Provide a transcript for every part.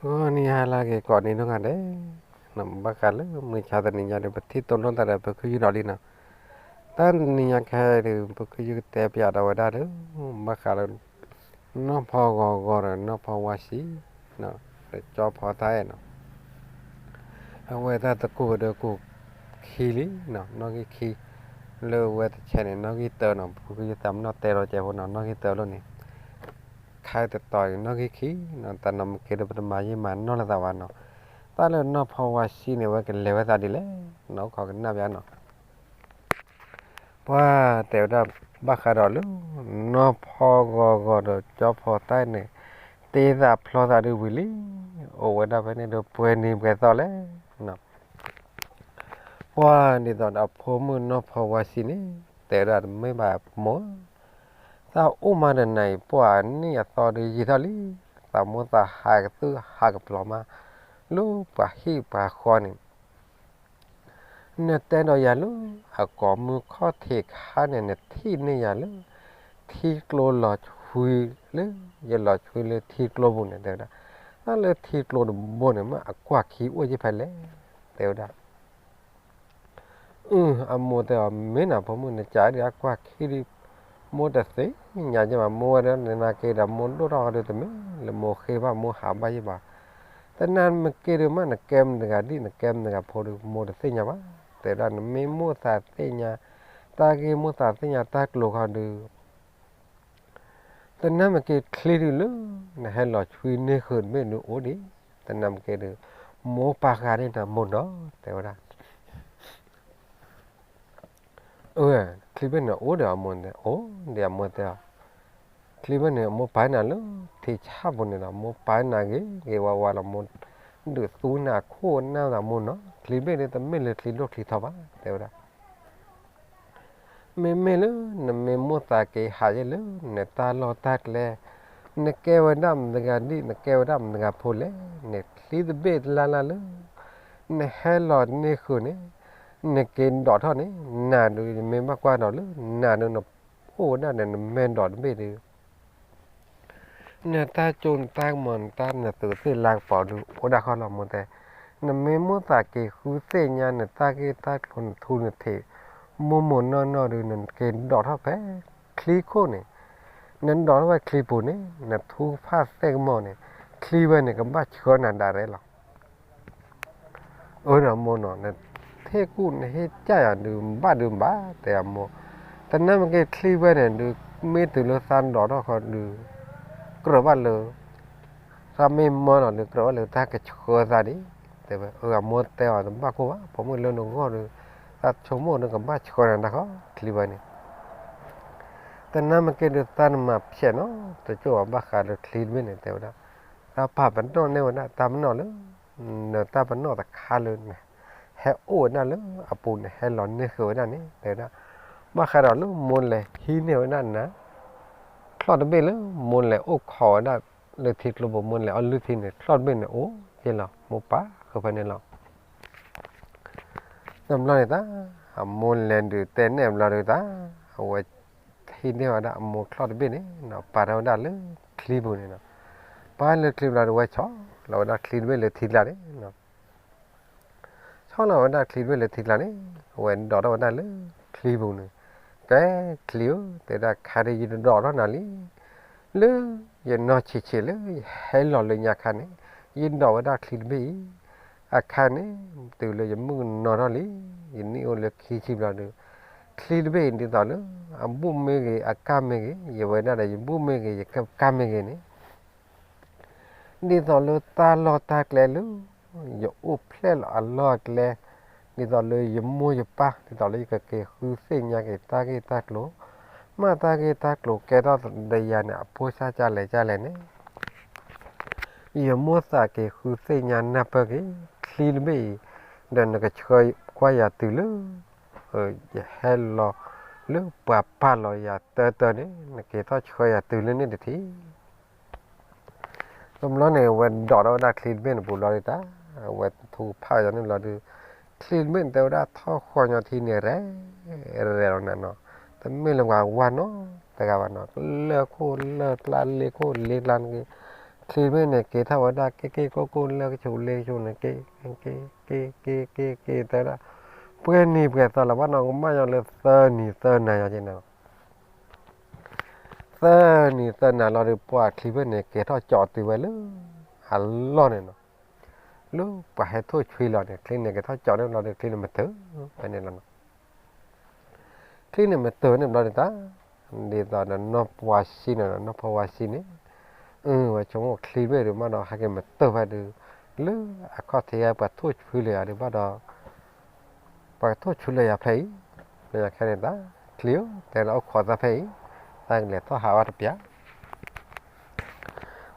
ဂီၤနံၤဟါလၢအဂ့ၤ ကိးနံၤဒိၣ်ဂၤဒဲး, ဘၣ်ဃးလၢမုၢ်ဆါတနံၤညါဒီး ပထံၣ်တိၢ်လိာ်သးဒီး ပခုယူၢ်ဒီးလံနီၤ. တၢ်တနံၤညါခဲအံၤဒီး ပခုယူၢ်ကတဲပၠးဒီးဝဲဒၣ်ဒီး ဘၣ်ဃးလၢ နီၢ်ဖီဂီၤဂီၤဒီးနီၢ်ဖီဝါဆံ ဒီးကၠီဖီသၣ်အဲၣ်နီၤ. အဝဲတၢ်သကိးကဒီးကူးခံလံနီၤ, နီၣ်ဂံၢ်ခံ လၢဝဲတဆဲးန့ၣ် နီၣ်ဂံၢ်တၢနီၤ, ပခုယူၢ်သးမနီၣ်တဲလီၤကဲးဖိနီၤ, နီၣ်ဂံၢ်တၢလီၤန့ၣ် ခါတတီၤန့ၣ် နီၣ်ဂံၢ်ခံနီၤ, တၢ်နီၤမ့ၢ်က့ၤဒီး ပတမၤယံာ်မၤနီၢ်လိာ်သးဘၣ်နီၤ. တၢ်လၢနီၢ်ဖီဝါဆံန့ၣ် အဝဲကလဲၤဝဲသးဒ်လဲၣ်နီၤ, အိၣ်ခိးကနၣ်ပၠးနီၤ. ပှၤတဲဝဲဒၣ် ဘၣ်ဃးဒီးလၢ နီၢ်ဖီဂီၤဂီၤဒီးကၠီဖီသၣ်န့ၣ် တ့သးဖျီသးဒုးဝံၤလံ, အိၣ်ဝဲဒၣ်ဖဲန့ၣ်ဒီး ပှဲၤနံၤပှဲၤသီလဲၣ်နီၤ. ပှၤဒ်သိးဒီးအဖိမုၣ်နီၢ်ဖီဝါဆံန့ၣ် တဲဝဲဒၣ် တမ့ၢ်ဘၣ်မိၢ်ဧၢ, သးအိၣ်မးဒီးနၤအံၤ ပှၤနံၣ်အသီဒီးယံာ်ထီၣ်လံ, သးမိၢ်သးဟးကသုၣ်ဟးကပျီၤမး လၢပှၤဟံၣ်ပှၤဃီန့ၣ် နတဲဒီးယၤလၢ အကိာ်မုၢ်ခီၣ်ထံးခါန့ၣ် နထံၣ်န့ၢ်ယၤလၢ ထံကျိလီၤဆွံလၢ ယလီၤဆွံလၢထံကျိပူၤန့ၣ် တဲဝဲဒၣ်, တၢ်လၢထံကျိတဘိန့ၣ် မ့ၢ်အကွၢ်ခံအိၣ်ယံာ်ဖဲလဲၣ် တဲဝဲဒၣ်. အမိၢ်တဲအီၤ မ့ၢ်နၤဖိမုၣ် နကးဒုးအကွၢ်ခံဒုး မိၢ်တသ့ၣ်ညါယဲၢ်ဘၣ်, မိၢ်ဝဲဒၣ်နနာ်က့ဒီး မိၢ်ဒိၣ်ထီၣ်ဒီးတမ့ၢ်လၢမိၢ်ဃ့ဘၣ် မိၢ်ဟးဘၣ်ယဲၢ်ဘၣ်. တနာ်မ့ၢ်က့ၤဒုးမး နကဲမတဂၤဒ် နကဲမတဂၤဖိဒီး မိၢ်တသ့ၣ်ညါဘၣ်, တဲဝဲဒၣ် နမ့ၢ်မိၣ်သးသ့ၣ်ညါ တၢ်ဂ့ၢ်မိၣ်သးသ့ၣ်ညါတၢ်ကျိၤခီဒုး တနာ်မ့ၢ်က့ၤချံဒုးလၢ နဟဲလီၤဆွံန့ၢ်ဃုာ်တဘ့ၣ်ဒုးအိၣ်ဒံး, တနာ်မ့ၢ်က့ၤဒုး မိၢ်ပာ်ဃာ်န့ၢ်နၤမိၢ်နီၤ တဲဝဲဒၣ်. အၢ ချံဘ့ၣ်န့ၣ်အိၣ်ဒီးအမိၢ်န့ၣ် အိၣ်ဒီးအမိၢ်တဲအီၤ, ချံဘ့ၣ်န့ၣ် မိၢ်ပာ်နၤလၢထံဆၣ်ပူၤန့ၣ်လီၤ, မိၢ်ပာ်နၤဂ့ၤဂ့ၤဝါဝါလီၤ, မိၢ်ဒုးသူနၤခိၣ်နၢ်သးမိၢ်နီၤ, ချံဘ့ၣ်ဒုးတမ့ၢ်လၢချံဒိၣ်ချံထီဘၣ် တဲဝဲဒၣ်. မ့မ့ၢ်လၢ နမ့ၢ်မိၣ်သးက့ၤဟးယဲၢ်လၢ နတၢ်လီၢ်တၢ်ကျဲ, နကဲဝဲဒၣ်မတဂၤဒ် နကဲဝဲဒၣ်မတဂၤဖိလဲၣ်န့ၣ် ချံတဘ့ၣ်လၢ်လၢ်လၢ နဟဲလီၤန့ၢ်ဃုာ်န့ၣ် နက့ၤဒိးထီၣ်န့ၣ် နၤဒုး ယမ့ၢ်ဘၣ်ကွၢ်ဒီးလၢ နၤဒုးနအိၣ်ဝဲဒၣ်ဒီး နမဲာ်ဒိးတဘ့ၣ်ဒုး နတၢ်ကၠိ နတၢ်ကမီၤ နတၢ်နသုးသ့ၣ်လၤကပီၤဒုး အိၣ်ဒၣ်ဃီလီၤ မိၢ်တဲ. နမ့ၢ်မိၣ်သးက့ၤဃုသ့ၣ်ညါ နတၢ်ဂ့ၢ်တၢ်ကျိၤ နထူနထံး မိၢ်မိၢ်နီၢ်နီၢ်ဒုး နက့ၤဒိးထီၣ်ဖဲချံခိၣ်န့ၣ်, နဒိးထီၣ်ဖဲချံပူၤန့ၣ် နထူဖးသ့ၣ်ကမီၤန့ၣ် ချံဝဲန့ၣ် ကဘၣ်ဆှၢနၤဒၣ်ရဲၣ်လီၤ. အၢ ဒီးမိၢ်နီၤ နထ့ၣ်ကူၣ်နဟ့ၣ်ကၢ်ယၤဒုး ဘၣ်ဒုးဘၣ် တဲအမိၢ်. တနာ်မ့ၢ်က့ၤချံဝဲန့ၣ်ဒုး မ့ၢ်တုၤလၢသးဒိးထီၣ်ဃီဒုး ကြၢးဘၣ်လၢ သးမ့ၢ်မၢလီၤဒုး ကြၢးဘၣ်လၢတၢ်ကဆှၢသးဒံး တဲဝဲ. အၢ အမိၢ်တဲအီၤ တဘၣ်ကိၢ်ဘၣ် ဖိမုၣ်လၢနဂီၢ်ဒီး သးဆိကမိၣ်ဒုး ကဘၣ်ဆှၢနၤတၢ်ဃီ ချံဝဲန့ၣ်. တနာ်မ့ၢ်က့ၤဒုး သးနမၤဖျဲးနီတကၠိၢ်ဘၣ် ဘၣ်ဃးလၢချံတဘ့ၣ်န့ၣ် တဲဝဲဒၣ်. သးပာ်ပနီၣ်န့ၢ်ဝဲဒၣ် တၢ်ပနီၣ်လၢ နတၢ်ပနီၣ်တခါလၢ နဟဲအိၣ်ဝဲဒၣ်လၢအပူၤ နဟဲလီၤန့ၢ်ဃုာ်ဝဲဒၣ်န့ၣ် တဲဝဲဒၣ်. ဘၣ်ဃးဒီးလၢမိၢ်လဲၤဟံးန့ၢ်ဝဲဒၣ်နၤ ချီၣ်တဘ့ၣ်လၢ မိၢ်လဲၤအိၣ်ခိးဝဲဒၣ်လၢထံကျိပူၤ မိၢ်လဲၤအီလုၢ်ထံန့ၣ် ချီၣ်တဘ့ၣ်န့ၣ်အိၣ်က့လီၤ မိၢ်ပာ်ဃုာ်ဖဲန့ၣ်လီၤ. တဘျီန့ၣ်တၢ် အမိၢ်လဲၤဒုးတဲနဲၣ်ဘျီဒုးတၢ် အဝဲဟံးန့ၢ်ဝဲဒၣ်အမိၢ်ချီၣ်တဘ့ၣ်န့ၣ်နီၤ ပာ်ထီၣ်ဝဲဒၣ်လၢချံပူၤန့ၣ်နီၤ. ပာ်လၢချံပူၤလီၤဒုး ဝဲဆီၣ်လီၤဝဲဒၣ်ချံတဘ့ၣ်လၢထံကျါန့ၣ်နီၤ. ဆီၣ်လီၤဝဲဒၣ်ချံတဘ့ၣ်လၢထံကျါန့ၣ် အဝဲဒိးထီၣ်ဝဲဒၣ်လၢချံပူၤန့ၣ်, ကဲချံဧၢ, တဲဒၣ်ခါဒုး ယတဒိးထီၣ်နၤလံ. လၢယနီၢ်ဆံးဆံးလၢယဟဲလီၤလၢညါခါန့ၣ် ယဒိးဝဲဒၣ်ချံတဘ့ၣ်အံၤ, အခါန့ၣ် တုၤလၢယမုၣ်ကနီၤထီၣ်လံ, ယနံၣ်အိၣ်လၢခံဆံဘျီဒီး ချံတဘ့ၣ်အံၤဒ်သိးလၢ အဘူၣ်မ့ၢ်ဂ့ၤ အကၢ်မ့ၢ်ဂ့ၤ, ယဝဲဒၣ်ဒီးယဘူၣ်မ့ၢ်ဂ့ၤ ယကၢ်မ့ၢ်ဂ့ၤန့ၣ် ဒ်သိးလၢတၢ်လီၢ်တၢ်ကျဲလၢ ယအိၣ်ဖျဲၣ်လီၤအလီၢ်အကျဲ, ဒ်သိးလၢယမိၢ်ယပၢ် ဒ်သိးလၢယကက့ၤဃုသ့ၣ်ညါက့ၤတၢ်ဂ့ၢ်တၢ်ကျိၤ, မ့ၢ်တၢ်ဂ့ၢ်တၢ်ကျိၤကဲထီၣ်ဒီးယၤန့ၣ် အဖိစၢ်ကလဲၣ်ကလဲၣ်န့ၣ် ယမိၢ်သးက့ၤဃုသ့ၣ်ညါနၢ်ပၢၢ်က့ၤ ချံတဘ့ၣ်အံၤ, ဒီးနကဆှၢကွၢ်ယၤတုၤလၢ ယဟဲလီၤလၢပှၤပာ်လီၤယၤတၢတၢန့ၣ် နက့ၤထီၣ်ဆှၢယၤတုၤလၢန့ၣ်တထံၣ် တဘျီန့ၣ် အဝဲဒိးထီၣ်ဝဲဒၣ်ချံတဘ့ၣ်န့ၣ်ပူၤလီၤဒုးတၢ်, အဝဲထူဖးယၤန့ၣ်လီၤဒုး, ချံတဘ့ၣ်န့ၣ်တဲဝဲဒၣ်ထီၣ်ဃီညီထံန့ၣ် ရဲၣ်ရဲၣ်လီၤနၤနီၤ, တမ့ၢ်လၢပှၤဝါနီတဂၤဘၣ်နီၤ, လၢခိၣ်လၢကျါလ့ခိၣ်လ့ကျါန့ၣ်က့ၤ, ချံတဘ့ၣ်န့ၣ် က့ၤထီၣ်ဝဲဒၣ် က့ၤက့ၤကိၢ်ကိၢ် လၢကဆူးလ့ကဆူးန့ၣ် က့ၤ က့ၤ က့ၤ က့ၤ က့ၤ က့ၤ တဲဝဲဒၣ် ပှဲၤနံၤပှဲၤသီလီၤ ဘၣ်နီၢ်ကမၣ်ညီလၢသၢနံၤသၢနၤယီၤက့ၤန့ၣ် သၢနံၤသၢနၤလီၤဒီး ပှၤချံဘ့ၣ်န့ၣ် က့ၤထီၣ်ကၠီတုၤဝဲလၢအလီၢ်န့ၣ်နီၤ. လၢပှၤဟဲထိၣ်ဆွံလီၤန့ၣ် ချံန့ၣ် က့ၤထီၣ်ကၠီန့ၣ်ဘျီဒီး ချံန့ၣ်မ့ၢ်တၢ်ဖဲန့ၣ်လီၤနီၤ. ချံန့ၣ်မ့ၢ်တၢ်ဖဲန့ၣ်ဘျီန့ၣ်တၢ် ဒ်သိးဒီးနီၢ်ဖီဝါဆံန့ၣ် နီၢ်ဖီဝါဆံန့ၣ် အဝဲဆိကမိၣ်ချံဘ့ၣ်ဒုးဘၣ်ဒီး ဟဲက့ၤမ့ၢ်တၢ်ဖဲဒုး လၢအခီၣ်ထံးပှၤထိၣ်ဆွံလၢယၤဒုးဘၣ်ဒီး ပှၤကထိၣ်ဆွံလၢယၤဖဲအံၤ လၢယၤခဲန့ၣ်တၢ် ချံဧၢ တဲဒၣ်အိၣ်ခိးသးဖဲအံၤ သးကလဲၤထီၣ်ဟးဝဲတပျၢ်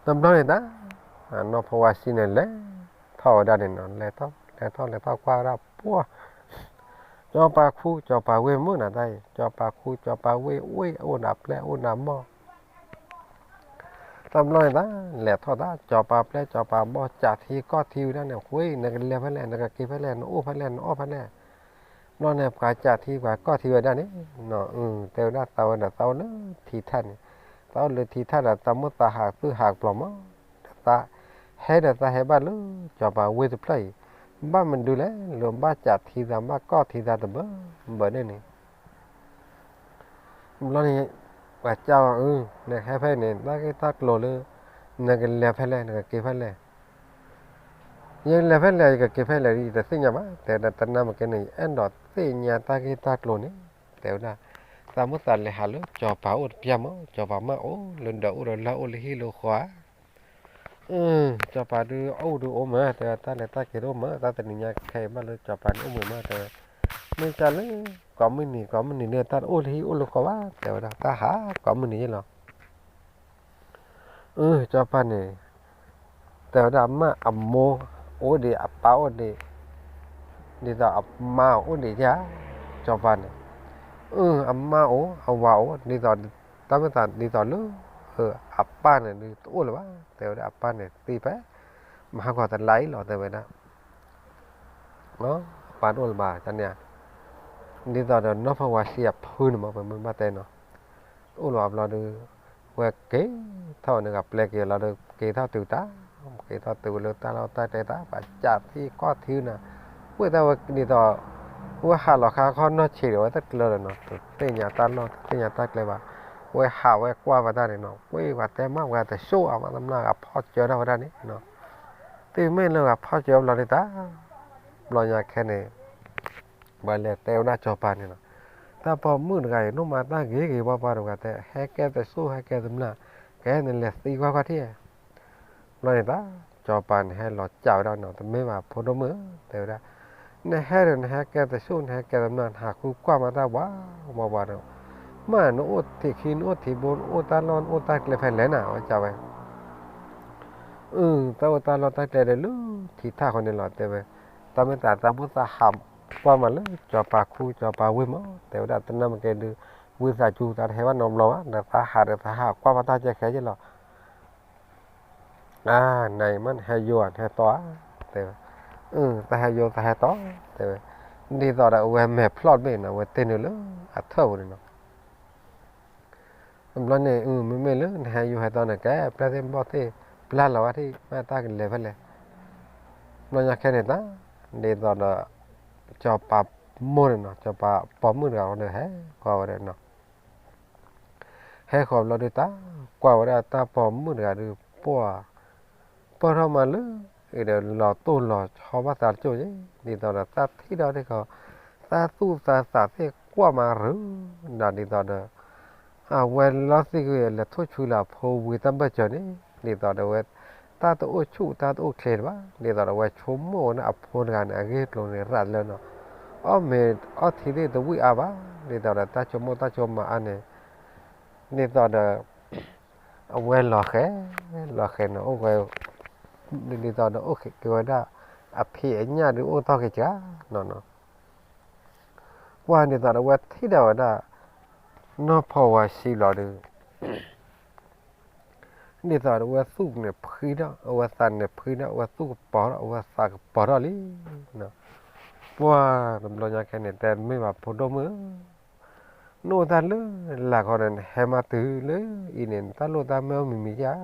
တဘျီန့ၣ်တၢ် နီၢ်ဖီဝါဆံန့ၣ် လဲၤထီၣ်ဝဲဒၣ်န့ၣ်နီၤ လဲၤထီၣ် လဲၤထီၣ် လဲၤထီၣ်ကွၢ်ဝဲဒၣ်ပှၢ် စီၤပၤခူ စီၤပၤဝ့ၢ်မုၢ်နၤတၢ်အံၤ စီၤပၤခူ စီၤပၤဝ့ၢ် ဝ့ၢ်အိၣ်နၤပျဲၢ်အိၣ်နၤမီၢ် တဘျီန့ၣ်တၢ် လဲၤထီၣ်တၢ် စီၤပၤပျဲၢ် စီၤပၤမီၢ် ကးထံကီၢ်ထံဝဲဒၣ်န့ၣ် ဝ့ၢ် နကလဲၤဖဲလဲၣ် နကက့ၤဖဲလဲၣ် နအိၣ်ဖဲလဲၣ် နအီၣ်ဖဲလဲၣ် ဘျီန့ၣ် ပှၤကးထံပှၤကီၢ်ထံဝဲဒၣ်န့ၣ် တဲဝဲဒၣ်သးဝဲဒီးသးအိၣ်လၢထံထၣ်န့ၣ် သးအိၣ်လၢထံထၣ်ဒီးသးမိၢ်သးဟးသုဟးကပျီၤမး ဒီးသးဟဲဒီးသးဟဲဘၣ်လၢစီၤပၤဝ့ၢ်တဖျၢၣ်အံၤ ဘၣ်မနုၤလဲၣ် လိၣ်ဘၣ်ကးထံသးဘၣ်ကီၢ်ထံသးတဘၢဘၢန့ၣ်န့ၣ် ဘျီန့ၣ် ပှၤကးအီၤ အၢ နဟဲဖဲအံၤန့ၣ် တၢ်ဂ့ၢ်တၢ်ကျိၤလၢ နကလဲၤဖဲလဲၣ် နကက့ၤဖဲလဲၣ် ယလဲၤဖဲလဲၣ် ယကက့ၤဖဲလဲၣ် ယတသ့ၣ်ညါဘၣ် တဲဝဲဒၣ် တနၤမ့ၢ်ကဲန့ၣ် ယအဲၣ်ဒိးသ့ၣ်ညါတၢ်ဂ့ၢ်တၢ်ကျိၤန့ၣ် တဲဝဲဒၣ် သးမိၢ်သးလဲၤဟးလၢစီၤပၤအိၣ်တပျၢ်မး စီၤပၤမၢ်အိၣ်လၢဒၢးအိၣ်ဒီးလၢ်အိၣ်လၢဟံၣ်လၢဃီဧါ အၢ စီၤပၤဒုးအိၣ်ဒုးအိၣ်မး တဲဝဲတၢ်လဲၤတၢ်က့ၤတအိၣ်မး တၢ်တနံၤညါခဲအံၤဘၣ်လၢစီၤပၤန့ၣ်အိၣ်မးမး တဲဝဲ မ့ၢ်ကလၢ ကိးမုၢ်နံၤ ကိးမုၢ်နံၤလၢတၢ်တအိၣ်လၢဟံၣ်အိၣ်လၢဃီဘၣ် တဲဝဲဒၣ် တၢ်ဟးကိးမုၢ်နံၤယ့ၢ်လီၤ အၢ စီၤပၤန့ၣ် တဲဝဲဒၣ် မ့ၢ်အမိၢ်အိၣ်ဒံး အပၢ်အိၣ်ဒံး ဒ်သိးအမါအိၣ်ဒံးဧါ စီၤပၤန့ၣ် အၢ အမါအိၣ် အဝၤအိၣ် ဒ်သိး တၢ်မ့ၢ်သးဒ်သိးလၢ အပၢ်န့ၣ်ဒုးတအိၣ်လၢၤဘၣ် တဲဝဲဒၣ် အပၢ်န့ၣ်သံဖဲ မဟါကီၢ်တလါအံၤလီၤ တဲဝဲဒၣ် အပၢ်တအိၣ်လၢၤဘၣ် တၢ်န့ၣ် ဒ်သိးဒီးနီၢ်ဖီဝါဆံအဖုန့ၣ်မး ပမ့ၢ်ဘၣ်တဲနီၤ တအိၣ်လၢၤဘၣ်ဘျီဒုး ဝဲက့ၤထီၣ်န့ၣ် ကပျဲက့ၤလီၤဒီး က့ၤထီၣ်တုၤတၢ် က့ၤထီၣ်တုၤဝဲလၢတၢ်လီၢ်တၢ်ကျဲတၢ် ပှၤကးထံကီၢ်ထံနၤ ဝဲတၢ်ဝဲဒ်သိး ဝဲဟးလီၤခါခီနီၢ်ဆံးဒီး ဝဲတကျၢၤဒီးနီၤ တသ့ၣ်ညါတၢ်လီၢ် တသ့ၣ်ညါတၢ်ကျဲဘၣ် ဝဲဟးဝဲကွၢ်ဝဲတၢ်န့ၣ်နီၤ ဝဲပှၤတဲမး ပှၤတဆိၣ်အါမး တမျၢ်ဂၤဖီၣ်စၢၤထီၣ်ဝဲဒၣ်န့ၣ်နီၤ တုၤမ့ၢ်လၢဂၤဖီၣ်စၢၤဘျီဒုးတၢ် ဘျီညါခဲန့ၣ် ပှၤလဲၤတဲဝဲဒၣ်စီၤပၤန့ၣ်လီၤ. တၢ်ပိာ်မုၣ်တဂၤအံၤ ဒိၣ်မးတၢ်ဂ့ၤဂ့ၤဘၣ်ဘၣ်တဂၤတဲ ဟဲကဲတစိၢ် ဟဲကဲတမျၢ် ကဲနလဲၤသံကွၢ်ကွၢ်ထံၣ်. ဘျီန့ၣ်တၢ် စီၤပၤန့ၣ်ဟဲလီၤစၢၤဝဲဒၣ်နီၤ တမ့ၢ်ဘၣ်ဖိဒိၣ်မုၣ်ဧၢ တဲဝဲဒၣ် နဟဲဒီးနဟဲကဲတစိၢ် နဟဲကဲတမျၢ် နဟးဃုကွၢ်မးတၢ်ဝးဝးဝးဒီး မ့ၢ်နအိၣ်ထံးခံ နအိၣ်ထံးဘိ နအိၣ်တၢ်လီၢ် နအိၣ်တၢ်ကျဲဖဲလဲၣ်နၤ ဝဲစံးဝဲ အၢ တၢ်အိၣ်တၢ်လီၢ်တၢ်ကျဲဒီးလၢထံထၣ်ဃီန့ၣ်လီၤ တဲဝဲ. တၢ်မ့ၢ်သးတၢ်မိၢ်သးဟးကွၢ်မးလၢစီၤပၤခူစီၤပၤဝ့ၢ်မး တဲဝဲဒၣ် တနၢ်မ့ၢ်ကဲဒုး ဝံသးစူၤသးတဟဲဘၣ်နီတဘျီဘၣ် ဒီးသးဟးဒီးသးဟးကွၢ်ဘၣ်တၢ်ကဲခဲက့လီၤ. အါ နၤအံၤမ့ၢ်နဟဲယိၤဧါ နဟဲတီဧါ တဲဝဲ. အၢ သးဟဲယိၤသးဟဲတီ တဲဝဲ. ဒ်သိးဒီးအဝဲမဲာ်ဖျီၣ်တဘ့ၣ်နီၤ အဝဲတ့ၢ်နုာ်လၢအထၢၣ်ပူၤန့ၣ်နီၤ တဘျီန့ၣ် အၢ မ့မ့ၢ်လၢနဟဲယိၤဟဲတီန့ၣ် ကဲပျဲၢ်သ့ၣ်ဘီၣ်သ့ၣ် ပျၢ်လီၤဝဲထံၣ် မ့ၢ်တၢ်ကလဲၤဖဲလဲၣ်. ဘျီညါခဲန့ၣ်တၢ် ဒ်သိးဒီး စီၤပၤမိၢ်န့ၣ်နီၤ စီၤပၤပိာ်မုၣ်တဂၤဒီးဟဲဃီၤဝဲဒၣ်နီၤ ဟဲဃီၤဘျီဒုးတၢ် ကွၢ်ဝဲဒၣ်တၢ်ပိာ်မုၣ်တဂၤဒုး ပှၢ် ပၢၢ်ထီၣ်မးလၢ အံၤဒီးလီၤတိၢ်လီၤဆီဘၣ်သးတကၠိၢ်ယ့ၣ် ဒ်သိးဒီးသးထံၣ်ဒီးတခီ သးသူၣ်သးသးသ့ၣ်ကွၢ်မးရုၤ ဒီးဒ်သိးဒီး အဝဲလီၤသံၣ်ကွံာ်လဲၤထိၣ်ဆူလၢအဖိဝံၤတၢ်ဘၢၣ်စၢၤန့ၣ် ဒ်သိးဒီးဝဲ တၢ်တအိၣ်ဆူၣ်တၢ်တအိၣ်ချ့တဘၣ် ဒ်သိးဒီးဝဲဆိကမိၣ်ဝဲန့ၣ်အဖိတဂၤန့ၣ် အဂ့ၢ်ကျိၤန့ၣ်ရးလၢနီၤ အီၣ်မ့ၤအီထံသ့ၣ်တဝံၣ်အါဘၣ် ဒ်သိးဒီးတၢ်ဆိကမိၣ်တၢ်ဆိကမးအါန့ၣ် ဒ်သိးဒီး အဝဲလီၤဃဲၤ လီၤဃဲၤန့ၣ် အိၣ်ဝဲ ဒ်သိးဒီးအိၣ်က့ၤဝဲဒၣ် အဖံးအညၣ်ဒုးအိၣ်တီၢ်က့ၤစှၤနီၤနီၤ ပှၢ်ဒ်သိးဒီးအဝဲထံၣ်ဒၣ်ဝဲဒၣ် နီၢ်ဖီဝါဆံးလီၤဒုး ဒ်သိးဒီးအဝဲသူၣ်န့ၣ်ဖှံထီၣ် အဝဲသးန့ၣ်ဖှံထီၣ် အဝဲသူၣ်ကပီၤထီၣ် အဝဲသးကပီၤထီၣ်လံ ပှၢ်တဘျီညါခဲန့ၣ် တဲမ့ၢ်ဘၣ်ဖိဒိၣ်မုၣ်ဧၢ နအိၣ်တၢ်လၢလာ်ခီန့ၣ် နဟဲမၤတုၤလၢအံၤန့ၣ် နတၢ်လိၣ်တၢ်မ့ၢ်အိၣ်မံၤမံၤဧါ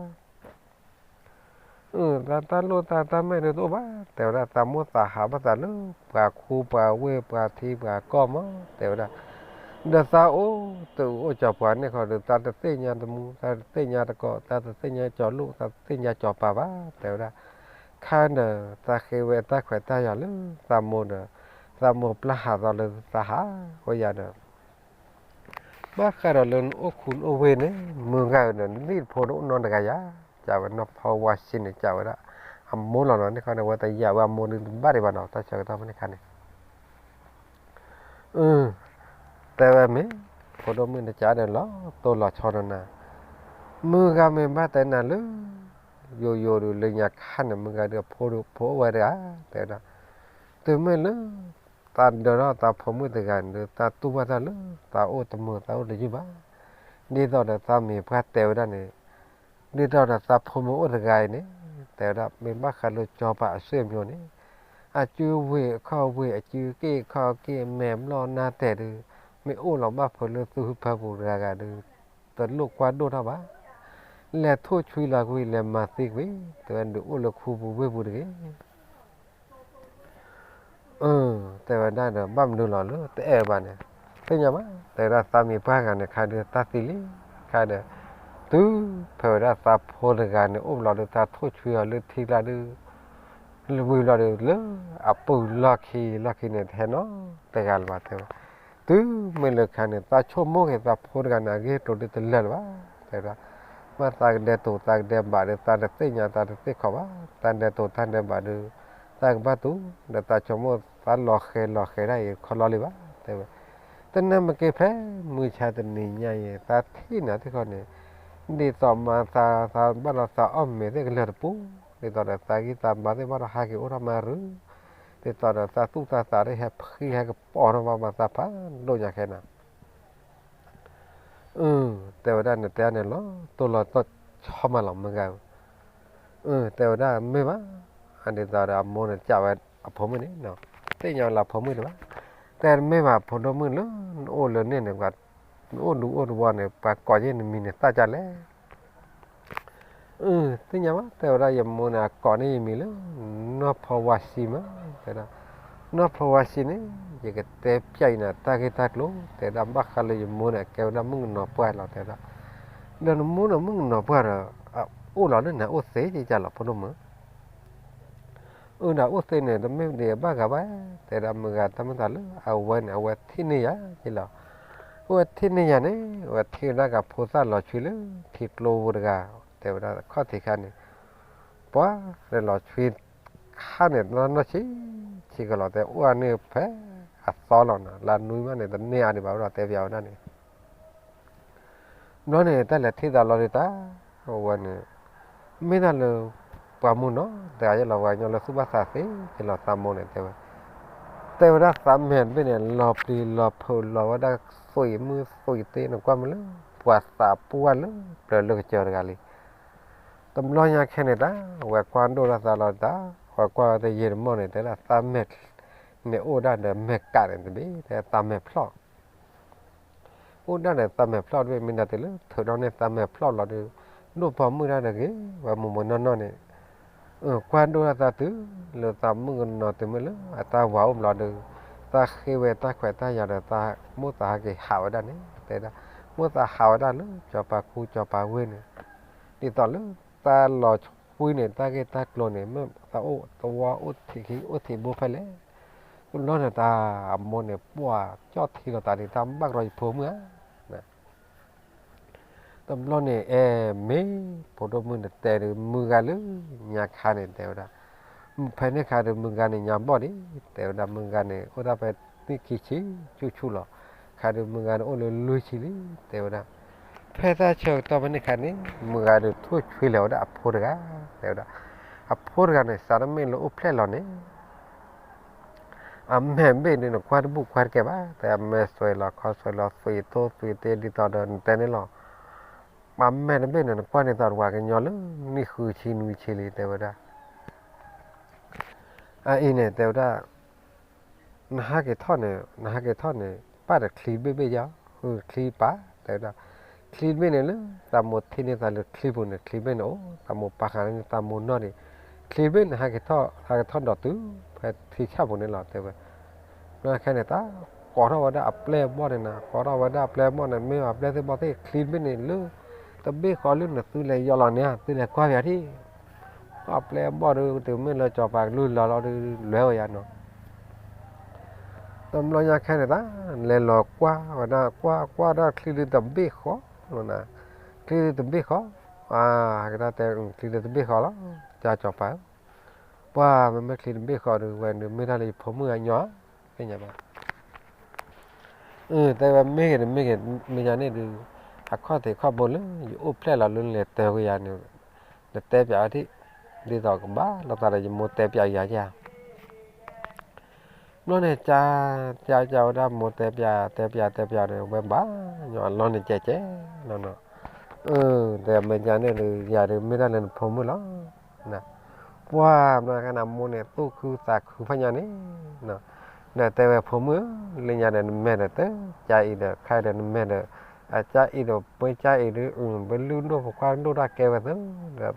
သးတၢ်လိၣ်တၢ်တၢ်မဲာ်ဒုးတအိၣ်ဘၣ်, တဲဝဲဒၣ်, သးမိၣ်သးဟးဘၣ်သးလၢပှၤခူပှၤဝ့ၢ်ပှၤထံပှၤကီၢ်မး, တဲဝဲဒၣ်, ဒီးသးအိၣ်တအိၣ်ကၠီၤပှၤန့ၣ်ဃီဒီး သးတသ့ၣ်ညါတမူ သးတသ့ၣ်ညါတကိး သးတသ့ၣ်ညါကၠီၤလိၣ် သးတသ့ၣ်ညါကၠီၤပၤဘၣ်, တဲဝဲဒၣ်, ခါဒီး သးဃ့ဝဲတၢ်ခွဲးတၢ်ယာ်လၢသးမိၢ်ဒီး သးမိၢ်ပျၢ်ဟးသီလၢသးဟးဝဲယၤဒီး ဘၣ်ဃးဒီးလၢနအိၣ်ခူနအိၣ်ဝ့ၢ်န့ၣ် မုၢ်ဂၤဧၢဒီး နလံၣ်တဖိတအိၣ်နီတဂၤယၤ, ကးဝဲနီၢ်ဖီဝါဆံန့ၣ် ကးဝဲဒၣ်အမိၢ်လီၤနီၤ, န့ၣ်ခီန့ၣ် အဝဲတယာ်ဝဲအမိၢ်ဒုးတဘၣ်ဒံးဘၣ်နီၤ, တၢ်ဆၢကတီၢ်ဖဲန့ၣ်ခါန့ၣ် တဲဝဲမ့ၢ် ဖိဒိၣ်မုၣ်န့ၣ်ကးဒီးလီၤတိၢ်လီၤဆီဒီးနၤ, မုၢ်ဂၤမ့ၢ်ဘၣ်တဲနၤလၢ ယိယိဒုးလၢညါခါန့ၣ် မုၢ်ဂၤဒုးအဖိဒုးဖိအိၣ်ဝဲတဂၤ, တဲဝဲဒၣ်, တုၤမ့ၢ်လၢ သးဒၢထီၣ်သးဖိမုၣ်တဂၤန့ၣ်ဒီး သးတူၢ်ဘၣ်တၢ်လၢ သးအိၣ်တမုာ်သးအိၣ်တယုၢ်ဘၣ်, ဒ်သိးဒီးသးမံၤပှၢ်တဲဝဲဒၣ်န့ၣ်, ဒ်သိးဒီးသးဖိမုၣ်အိၣ်တဂၤအံၤန့ၣ်, တဲဝဲဒၣ် မ့ၢ်ဘၣ်ဃးလၢကၠီၤပၤအဆွေမျိုးန့ၣ်, အစုဝ့ၢ်အခီၣ်ဝ့ၢ် အစုက့ၢ်ခီၣ်က့ၢ် မဲာ်ဘျီၣ်နါတဲာ်ဒုး, မ့ၢ်အိၣ်လီၤဘၣ်ဖုးလၢသူၣ်ဖုဖၢပူၤတဂၤဂၤဒုး, တလိၣ်ကွၢ်ဒိၣ်ထီၣ်ဘၣ်, လဲၤထိၣ်ဆွံလီၤကွံာ် လဲၤမၤသံကွံာ်, တဲဝဲဒုးအိၣ်လၢခူပူၤဝ့ၢ်ပူၤတဂ့ၤ တဲဝဲဒၣ်ဒီး ဘၣ်မနုၤလီၤလၢတအဲၣ်ဘၣ်န့ၣ်, သ့ၣ်ညါဘၣ်, တဲဝဲဒၣ်သးမံၤပှၢ်ဂၤန့ၣ် ခါဒုးသးသံလံ, ခါဒီး, တုၤဖဲဝဲဒၣ်သးဖိတဂၤန့ၣ် အိၣ်ဘျီဒီးသးထိၣ်ဆွံအီၤလၢထံကျါဒုး, လၢဝံၤဘျီဒီးလၢအပုၢ်လီၢ်ခံလီၢ်ခံန့ၣ် တဟဲနီတဂၤလၢၤဘၣ်တဲဝဲ, တုၤမ့ၢ်လၢခါန့ၣ် သးဆိကမိၣ်က့ၤသးဖိတဂၤန့ၣ် အဂ့ၢ်ကျိၤဒုးတလၢာ်လၢၤဘၣ်, တဲဝဲဒၣ် မ့ၢ်သးကဒဲးတိာ်သးကဒဲးဘးဒီး သးတသ့ၣ်ညါသးတသ့ၣ်ခီဘၣ်, သးဒဲးတိာ်သးဒဲးဘးဒီး, သးကဘၣ်တူၢ်, ဒီးသးဆိကမိၣ်သးလီၤဃဲၤလီၤဃဲၤဒၣ်အံၤခီလီၤလံဘၣ်, တဲဝဲ, တနၢ်မ့ၢ်က့ၤဖဲမုၢ်ဆါတနံၤညါအံၤ သးထံၣ်နၤသ့ၣ်ခီန့ၣ်, ဒ်သိးမၤသး သးဘၣ်ဒီးသးအီၣ်မ့ၤသ့ၣ်ကလၢာ်တပူၤ, ဒ်သိးဒီးသးဂံၢ်သးဘါသ့ၣ်ဘၣ်ဒီးဟးက့ၤအိၣ်ထီၣ်မးရု, ဒ်သိးဒီးသးသူၣ်သးသးသ့ၣ်ဟဲဖှံဟဲကပီၤထီၣ်ဘၣ်မၤသးဖးဒိၣ်ညါခဲနၤ အၢ တဲဝဲဒၣ်န့ၣ် တဲန့ၣ်လီၤ တိၢ်လီၤတီၢ်ဆီမးလီၤ မုၢ်ဂၤဧၢ, အၢ တဲဝဲဒၣ်မ့ၢ်ဘၣ်, ဒ်သိးဒီးအမိၢ်န့ၣ် ကးဝဲအဖိမုၣ်န့ၣ်, သ့ၣ်ညါလၢအဖိမုၣ်န့ၣ်ဘၣ်, တဲမ့ၢ်ဘၣ်ဖိဒိၣ်မုၣ်လၢ နအိၣ်လၢန့ၣ်န့ၣ် နအိၣ်ဒူအိၣ်တဝီန့ၣ် ပှၤကိးယဲၢ်နမံၤန့ၣ်သးကၢ်လဲၣ် အၢ သ့ၣ်ညါဘၣ် တဲဝဲဒၣ်ယမိၢ်န့ၣ် အကိးန့ၢ်ယမံၤလၢ နီၢ်ဖီဝါဆံမး, တဲဒၣ် နီၢ်ဖီဝါဆံန့ၣ် ယကတဲပျဲအံၤနၤ တၢ်ဂ့ၢ်တၢ်ကျိၤ တဲဒၣ် ဘၣ်ဃးလၢယမိၢ်န့ၣ် အကဲဝဲဒၣ်မုၣ်ကနီၤပှၢ်လီၤ တဲဒၣ်, ဒီးနမိၢ်န့ၣ်မုၣ်ကနီၤပှၢ်ဒီး အအိၣ်လီၤလၢန့ၣ် အိၣ်သ့ကလီၤ ဖိဒိၣ်မုၣ် အၢ ဒီးအိၣ်သ့န့ၣ် တမ့ၢ်ဒံးအဘၣ်ဂၤဘၣ်, တဲဒၣ်မုၢ်ဂၤ တၢ်မ့ၢ်သးလၢအဝဲန့ၣ် အဝဲထံၣ်န့ၢ်ယၤယလီၤ, အဝဲထံၣ်န့ၢ်ယၤန့ၣ် အဝဲထံၣ်ဝဲဒၣ်ကဖိသၣ်လီၤဆွံလၢ ထံကျိဖိတဂၤ, တဲဝဲဒၣ်ခီၣ်ထံးခါန့ၣ်, ပှၤလီၤဆွံခါန့ၣ် နီၢ်ဆံးဆံးကလီၤ တဲအိၣ်အန့ၣ်ဖဲအသီလီၤနီၤ လၢနွံမးန့ၣ် တန့ၢ်အါဒံးဘၣ်ဝဲဒီး တဲပျးဝဲဒၣ်န့ၣ် ဘျီန့ၣ် တၢ်လဲၤထံၣ်သးလီၤဒုးတၢ်, အဝဲန့ၣ် မ့ၢ်တၢ်လၢ ပှၤမုၢ်နီၤတဂၤယဲလီၤ ပှၤကညီလၢသူၣ်ဘၣ်သးသ့ကလီၤ သးမိၢ်န့ၣ် တဲဝဲ, တဲဝဲဒၣ်သးမဲာ်တဘ့ၣ်န့ၣ် လီၤပျံၤလီၤဖုးလီၤဝဲဒၣ်သွံၣ်မုၢ်သွံၣ်သ့ နကွၢ်မ့ၢ်လၢ ပှၤသးပှၢ်လၢပျၢၤလၢကစၢၢ်တဂၤလံ တဘျီညါခဲန့ၣ်တၢ် အဝဲကွၢ်ဒိၣ်ဒၣ်သးလီၤတၢ်, အဝဲကွၢ်ဝဲတယံာ်တမီၢ်န့ၣ် တဲဒၣ်သးမဲာ်န့ၣ်အိၣ်ဒၣ်ဒီးမဲာ်ကးန့ၣ်တဘ့ၣ် တဲသးမဲာ်ဖျီၣ်, အိၣ်ဒၣ်ဒီးသးမဲာ်ဖျီၣ်တဘ့ၣ် မ့ၢ်ဒၣ်တုၤလၢထုးထီၣ်န့ၢ်သးမဲာ်ဖျီၣ်လီၤဒီး ဒိၣ်ပိာ်မုၣ်ဒၣ်တဂ့ၤ ဝဲမိၢ်မိၢ်နီၢ်နီၢ်န့ၣ် ကွၢ်ဒိၣ်ဒၣ်သးတုၤလၢသးမုၣ်ကနီၤတုၤမ့ၢ်လၢအတၢ်ဝၤအိၣ်ဘျီဒီး သးဃ့ဝဲတၢ်ခွဲးတၢ်ယာ်ဒီးသးမိၣ်သးဟးက့ၤဟးဝဲဒၣ်န့ၣ် တဲဒၣ် မိၣ်သးဟးဝဲဒၣ်လၢစီၤပၤခူစီၤပၤဝ့ၢ်န့ၣ် ဒ်သိးလၢသးလီၤဆွံန့ၣ် တၢ်ဂ့ၢ်တၢ်ကျိၤန့ၣ် မ့ၢ်သးအိၣ်သဝီအိၣ်ထံးခံအိၣ်ထံးဘိဖဲလဲၣ်, တဘျီန့ၣ်တၢ်အမိၢ်န့ၣ် ပှၤကၠီၣ်ထံလီၤသးဒ်တၢ်ဘၣ်ကရီယဖိမုၣ်ဧါ တဘျီန့ၣ် အဲၣ်မ့ၢ်ဖိဒိၣ်မုၣ်န့ၣ်တဲဒီး မုၢ်ဂၤလၢညါခါန့ၣ် တဲဝဲဒၣ်, ဖဲန့ၣ်ခါဒီး မုၢ်ဂၤန့ၣ်ညါဘီၣ်ဒံး တဲဝဲဒၣ် မုၢ်ဂၤန့ၣ် အိၣ်ဒၣ်ဖဲနံၣ်ခံဆံဆူၣ်ဆူၣ်လီၤ. ခါဒီး မုၢ်ဂၤန့ၣ် အိၣ်လၢလွံၢ်ဆံလံ တဲဝဲဒၣ်. ဖဲတၢ်ဆၢကတီၢ်ဖဲန့ၣ်ခါန့ၣ် မုၢ်ဂၤဒီးထိၣ်ဆွံလဲၤဝဲဒၣ်အဖိတဂၤ တဲဝဲဒၣ်. အဖိတဂၤန့ၣ် စးထီၣ်မ့ၢ်လၢအိၣ်ဖျဲၣ်လီၤန့ၣ် အမဲာ်ဘ့ၣ်ဒုး နကွၢ်တဘူၣ်ကွၢ်တကဲဘၣ်, တဲအမဲာ်စွဲးလီၤ ခီစွဲးလီၤ သွံးသိသွံးသ့ ဒ်သိးဒီးနတဲန့ၣ်လီၤ. အမဲာ်တဘ့ၣ်န့ၣ် နကွၢ်န့ၣ်သိးတဝၤကညီလၢ နံၣ်ဃုဆံနွံဆံလံ တဲဝဲဒၣ်. အအံၤန့ၣ် တဲဝဲဒၣ် နဟးက့ၤထီၣ်န့ၣ် နဟးက့ၤထီၣ်န့ၣ် ပၢ်ဒီးချံဘ့ၣ်ဘ့ၣ်ယါ, ချံပၢ် တဲဝဲဒၣ်. ချံတဘ့ၣ်န့ၣ်လၢ သးမိၢ်ထံၣ်န့ၢ်သးလၢချံပူၤန့ၣ် ချံတဘ့ၣ်န့ၣ်အိၣ် သးမိၢ်ပာ်ဃာ်န့ၢ်သးမိၢ်နီၢ်န့ၣ် ချံတဘ့ၣ်န့ၣ် ဟဲက့ၤထီၣ် ဟဲက့ၤထီၣ်ဒိးတုၤ ဖဲထံဆၣ်ပူၤန့ၣ်လီၤ တဲဝဲ. ဘျီခဲန့ၣ် တၢ်ကိးထီၣ်ဝဲဒၣ်အပျဲၢ်အဘီၣ်န့ၣ်နီၤ ကိးထီၣ်ဝဲဒၣ်အပျဲၢ်အဘီၣ်န့ၣ် မ့ၢ်ဘၣ်ပျဲၢ်သ့ၣ်ဘီၣ်သ့ၣ် ချံတဘ့ၣ်န့ၣ်လၢ တဘ့ၣ်ဃီလၢနသုလဲၤယီၢ်လီၤန့ၣ် သုလဲၤကွၢ်ပၠးထံၣ် အပျဲၢ်အဘီၣ်ဒုး တုၤမ့ၢ်လၢစီၤပၤကလုၢ်လီၤလီၤဒုး လဲၤဝဲယါနီၤ တဘျီညါခဲန့ၣ် တၢ်လဲၤလီၤကွၢ်ဝဲဒၣ် ကွၢ်ကွၢ်ဒၣ်ချံဒုး တဘ့ၣ်ဃီလီၤနၤ, ချံဒုးတဘ့ၣ်ဃီ, အကဒၣ်တဲ ချံဒုးတဘ့ၣ်ဃီလီၤ, ကၢ်စီၤပၤဧၢ, ပှၢ်မ့မ့ၢ်ချံတဘ့ၣ်ဃီဒုး ဝဲဒုးမ့ၢ်ဒၣ်လၢယဖိမုၣ်အညီဧါ, သ့ၣ်ညါဘၣ် အတဲဝဲမ့ၢ်ဂ့ၤတမ့ၢ်ဂ့ၤ မ့ၢ်ညါန့ၣ်ဒုး အခီၣ်ထံးခီၣ်ဘိလၢယအိၣ်ဖျဲၣ်လီၤလၢနလဲၤတဲာ်ကွံာ်ယၤန့ၣ် နတဲပၠးအီၤထံၣ်, ဒ်သိးကဘၣ်လိာ်သးဒီးယမိၢ်တဲပၠးယၤဧါ. ဘျီန့ၣ် ကၢ်ကၢ်ကၢ်ဝဲဒၣ်မိၢ်တဲပၠး တဲပၠး တဲပၠးန့ၣ် ဝဲဘၣ်ညီအလီၢ်န့ၣ်ကဲကဲလီၤနီၤ, တဲမ့ၢ်ညါန့ၣ်ဒုး ယၤဒုးမ့ၢ်ဒၣ်လၢနဖိမုၣ်လီၤ ပှၢ်ဘျီခဲန့ၣ် မိၢ်န့ၣ် သူၣ်ခုသးခုဖးညါန့ၣ်, ဒီးတဲဝဲဖိမုၣ်ဧၢ, လၢညါဒီးနမဲာ်ဒီးတကၢ်အံၤဒီး ခဲဒီးနမဲာ်ဒီး အကၢ်အံၤဒီးပှဲၤကၢ်အံၤဒုး ပလုၢ်ဒိၣ်ဖိခွါဒိၣ်တၢ်ကဲဝဲသၢ, ဒီး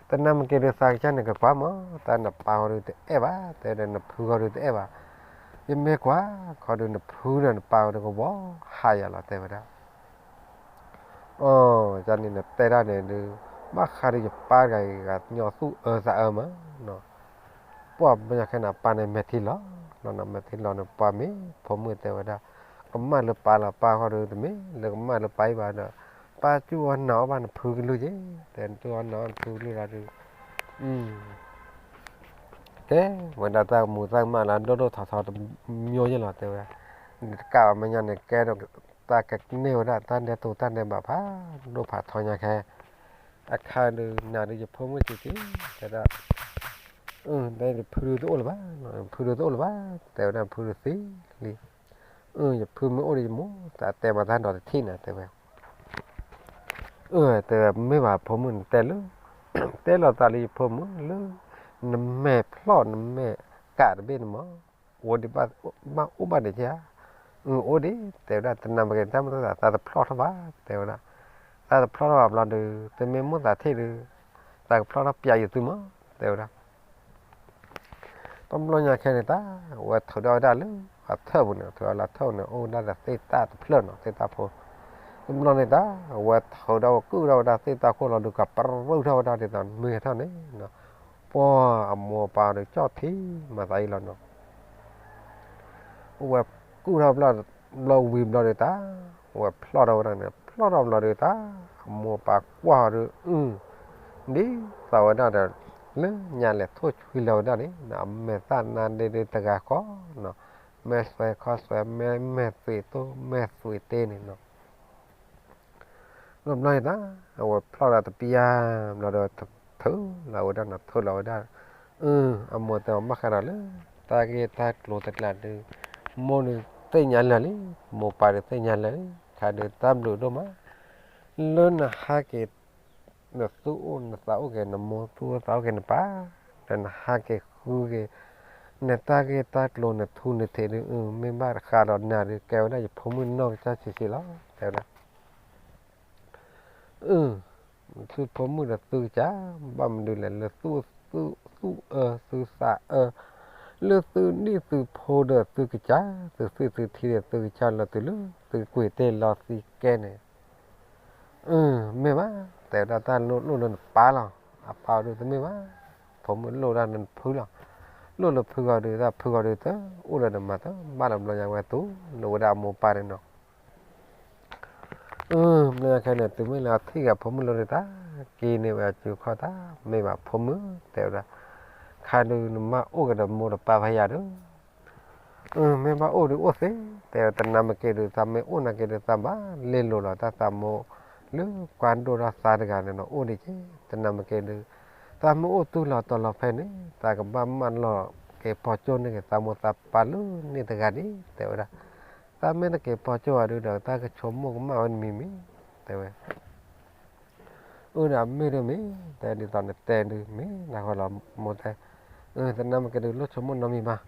တနၤမ့ၢ်က့ၤဒုးသးကစၢ်န့ၣ်ကကွၢ်မး, တၢ်နပၢ်ဃီဒုးတအဲၣ်ဘၣ်, တဲဒီးနဖုဃီဒုးတအဲၣ်ဘၣ်, ယမ့ၢ်ကွၢ်ခီဒုးနဖုဒီးနပၢ်ဃီဒုးကဝီၤဟးယၤလီၤ တဲဝဲဒၣ် အကန့ၣ်နတဲတၢ်န့ၣ်ဒုး ဘၣ်ဃးဒီးယပၢ်တဂၤအံၤ ကညီသူၣ်အၢသးအၢမးနီၤ, ပှၢ်ဘျီခဲန့ၣ် ပၢ်န့ၣ်မဲာ်ထံလီၤ, နီၤနီၤမဲာ်ထံလီၤန့ၣ် ပှၢ်မ့ၢ်ဖိမုၣ်တဲဝဲဒၣ်, ကမၣ်လၢပၢ်လီၤ ပၢ်ဃီဒုးတမ့ၢ်လၢကမၣ်လၢပၢ်အံၤဘၣ်ဒီး, ပၢ်စူၢ်အီၤနာ်အီၤဘၣ်နဖုကလုၢ်က့ၤ, တဲစူၢ်အီၤနာ်အီၤနဖုကလုၢ်လီၤဒုး ကဲဝဲဒၣ်တၢ်ကမူၤတၢ်ကမၣ်လၢဒိၣ်ဒိၣ်ထီထီတမျိုးယဲၢ်လီၤ တဲဝဲ, တကးဘၣ်မဲာ်ညါန့ၣ် ကဲဒီးတၢ်ကန့ၢ်ဝဲဒၣ် တၢ်ဒဲးတိာ်တၢ်ဒဲးဘးဖးဒိၣ်ဖးထီညါခဲ, အခါဒုးနၤဒုးယဖိမုၣ်စံးက့ၤ တဲဒၣ်, တဲဖုဒုးတအိၣ်လၢၤဘၣ်, ဖုဒုးတအိၣ်လၢၤဘၣ်, တဲဝဲဒၣ်ဖုဒုးသံလံ, ယဖုမ့ၢ်အိၣ်ဒီးယမိၢ် တၢ်တဲမၤတၢ်ဒီးတထံၣ်နၤ တဲဝဲ အၢ တဲဝဲမ့ၢ်ဘၣ်ဖိမုၣ်နတဲလၢ တဲလီၤသးလၢယဖိမုၣ်လၢ နမဲာ်ဖျီၣ်နမဲာ်ကးတဘ့ၣ်န့ၣ်မး, အိၣ်ဒံးဘၣ်အိၣ်ဘၣ်ဒံးဧါ, အၢ အိၣ်ဒံး တဲဝဲဒၣ် တနၤမ့ၢ်က့ၤတၢ်မ့ၢ်တၢ်သးတဖျီၣ်ထီၣ်ဘၣ် တဲဝဲဒၣ်, သးတဖျီၣ်ထီၣ်ဘၣ်ဘျီဒုး တမ့ၢ်မိၣ်သးထံၣ်ဒုး သးကဖျီၣ်ထီၣ်ပျးယသုမး တဲဝဲဒၣ် တဘျီညါခဲန့ၣ်တၢ် အဝဲထုးထီၣ်ဝဲဒၣ်လၢအထၢၣ်ပူၤန့ၣ် ထုးလၢအထၢၣ်ပူၤန့ၣ် အိၣ်ဝဲဒၣ်ဒီးသ့ၣ်တၢ်တဖျၢၣ်နီၤ သ့ၣ်တၢ်ဖိ, တဘျီန့ၣ်တၢ် အဝဲထုးထီၣ်ဝဲကုၢ်ထီၣ်ဝဲဒၣ်သ့ၣ်တၢ်ခိၣ်လီၤဒုး ကပြုၢ်ထီၣ်ဝဲဒၣ်ဒ်သိးမ့ၢ်ထီၣ်န့ၣ်, ပှၢ်အမိၢ်အပၢ်ဒီးကၠီၣ်ထံမၤသးအံၤလီၤနီၤ အဝဲကုၢ်ထီၣ်ဘျီ ဘျီဝံၤဘျီဒုးတၢ် အဝဲဖျီၣ်ထီၣ်ဝဲဒၣ်န့ၣ် ဖျီၣ်ထီၣ်ဘျီဒုးတၢ် အမိၢ်အပၢ်ကွၢ်အီၤဒုး အု ဒ်သိးဝဲဒၣ်ဒီး လၢညါလဲၤထိၣ်ဆွံလၢၤဝဲဒၣ်န့ၣ် အမဲာ်သၣ်နါဒ့ဒုးတဂၤဃီနီၤ မဲာ်စွဲခီၣ်စွဲ မဲာ်မဲာ်သွံးသိၣ်မဲာ်သွံးတ့န့ၣ်နီၤ ဘျီဘျီန့ၣ်တၢ် အဝဲဖျီၣ်ဒီးတပျၢ် ဘျီဒီး ထုးလီၤဝဲဒၣ်နီၤ ထုးလီၤဝဲဒၣ် အမိၢ်တဲအီၤဘၣ်ဃးဒီးလၢ တၢ်ဂ့ၢ်တၢ်ကျိၤတကျးဒုး မိၢ်ဒုးသ့ၣ်ညါလၢာ်လံ မိၢ်ပၢ်ဒုးသ့ၣ်ညါလၢာ်လံ ခါဒုးတၢ်ဘျုးဒိၣ်မး လၢနဟးက့ၤ နသူၣ်အိၣ်နသးအိၣ်က့ၤ နမိၢ်သူၣ်အိၣ်သးအိၣ်က့ၤနပၢ် ဒီးနဟးက့ၤဃုက့ၤ နတၢ်ဂ့ၢ်တၢ်ကျိၤနထူနထံးဒုး အု မ့ၢ်ဘၣ်ဃးဒီးနၤဒုး ကဲဝဲဒၣ်ယဖိမုၣ်နီၢ်ကစၢ်ဆံးဆံးလီၤ တဲဝဲဒၣ် အု သုဖိမုၣ်ဒီးသုကစၢ် ဘၣ်မနုၤလဲၣ် လၢသုသူၣ်အၢသုသးအၢ လၢသုနံၣ်သုဖိဒီးသုကစၢ် သုသွံၣ်သုထံဒီးသုကစၢ်လီၤတုၤလၢ သုကွံာ်တ့ၢ်လီၤသံကဲန့ၣ် အု မ့ၢ်ဘၣ် တဲဝဲဒၣ်တၢ်လိၣ်လိၣ်လၢနပၢ်လီၤ အပၢ်အီၤဒုးတမ့ၢ်ဘၣ် ဖိမုၣ်လိၣ်ဒၣ်လၢနဖုလီၤ လိၣ်လၢဖုဂီၤဒုး တၢ်ဖုဂီၤဒုးတ အိၣ်လၢနမၤတဘၣ်လီၤ ဘျီညါဝဲတူၢ်လိာ်ဝဲဒၣ်အမိၢ်ပၢ်န့ၣ်နီၤ အု ဘျီညါခဲန့ၣ် တုၤမ့ၢ်လၢအထံၣ်က့ၤဖိမုၣ်လိၣ်ဒုးတၢ် က့ၤန့ၢ်ဝဲအစုခီၣ်တၢ် မ့ၢ်ဘၣ်ဖိမုၣ် တဲဝဲဒၣ် ခါဒုးနမ့ၢ်အိၣ်က့ၤဒီးမိၢ်ဒီးပၢ်ဖဲယၤဒုး အု မ့ၢ်ဘၣ်အိၣ်ဒုးအိၣ်သ့ တဲဝဲတနၤမ့ၢ်က့ၤဒုး သးမ့ၢ်အိၣ်နာ်က့ၤဒုး သးဘၣ်လဲလိာ်လီၤတၢ်သးမိၢ် လၢကွၢ်ဒိၣ်ထီၣ်သးတဂၤန့ၣ်နီၤ အိၣ်ဒံးက့ၤ တနၤမ့ၢ်က့ၤဒုး သးမ့ၢ်အိၣ်တူၢ်လီၤတီၤလီၤဖဲန့ၣ် သးကဘၣ်မၢလီၤက့ၤဖီကၠိန့ၢ်က့ၤ သးမိၢ်သးပၢ်လၢန့ၣ်တဂၤဒံး တဲဝဲဒၣ် သးမ့ၢ်တက့ၤဖီကၠိအီၤဒုးဒီး တၢ်ကဆိကမိၣ်ကမၣ်ဝဲတမံၤမံၤ တဲဝဲ အု ဒီးမ့ၢ်ဒုးမ့ၢ် တဲဒ်သိးနတဲဒုး မ့ၢ်နၢ်ဟူလီၤ မိၢ်တဲ, အု တနၤမ့ၢ်က့ၤဒုး လိၣ်ဆိကမိၣ်နီတမံၤဘၣ်,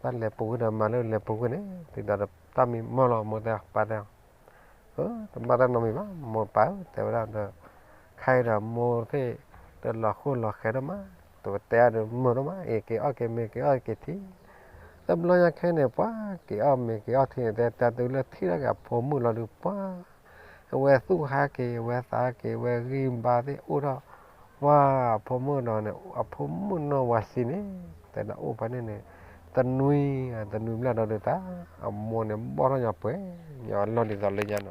တၢ်လဲၤပူၤကွံာ်ဒီးမၤလၢလဲၤပူၤကွံာ်န့ၣ် ဒ်သိးဒီးတၢ်မံမီၢ်လီၤ မိၢ်တဲအီၤ ပၢ်တဲအီၤ, တဘၣ်တၢ်နီတမံၤဘၣ် မိၢ်ပၢ်ဧၢ တဲဝဲဒၣ်ဒီး ခဲအံၤဒီးမိၢ်သ့ၣ် တလီၤဃိလီၤဃဲၤဒိၣ်မး တတဲအါဒီးမုာ်ဒိၣ်မး အ့ၣ်က့ၤအီၣ်က့ၤမ့ၤက့ၤအီၣ်က့ၤထံ တဘျီညါခဲန့ၣ် ပှၤက့ၤအီၣ်မ့ၤက့ၤအီၣ်ထံန့ၣ် တဲတၢ်တုၤလၢထံၣ်ထီၣ်က့ၤအဖိမုၣ်လီၤဒုး ပှၤ အဝဲသူၣ်ဟါက့ၤ အဝဲသးက့ၤ အဝဲဂံၢ်ဘါသ့ၣ်အိၣ်ထီၣ် ပှၤအဖိမုၣ်ဒီးန့ၣ် အဖိမုၣ်နီၢ်ဝၤဆံန့ၣ် တဲဒၣ်အိၣ်ဖဲန့ၣ်န့ၣ် တနွံ တနွံဘျီဒီးဒုးတၢ် အမိၢ်န့ၣ်ဘီၣ်ထီၣ်ညီပှဲၤ ညီအလီၢ်ဒ်သိးလၢညါ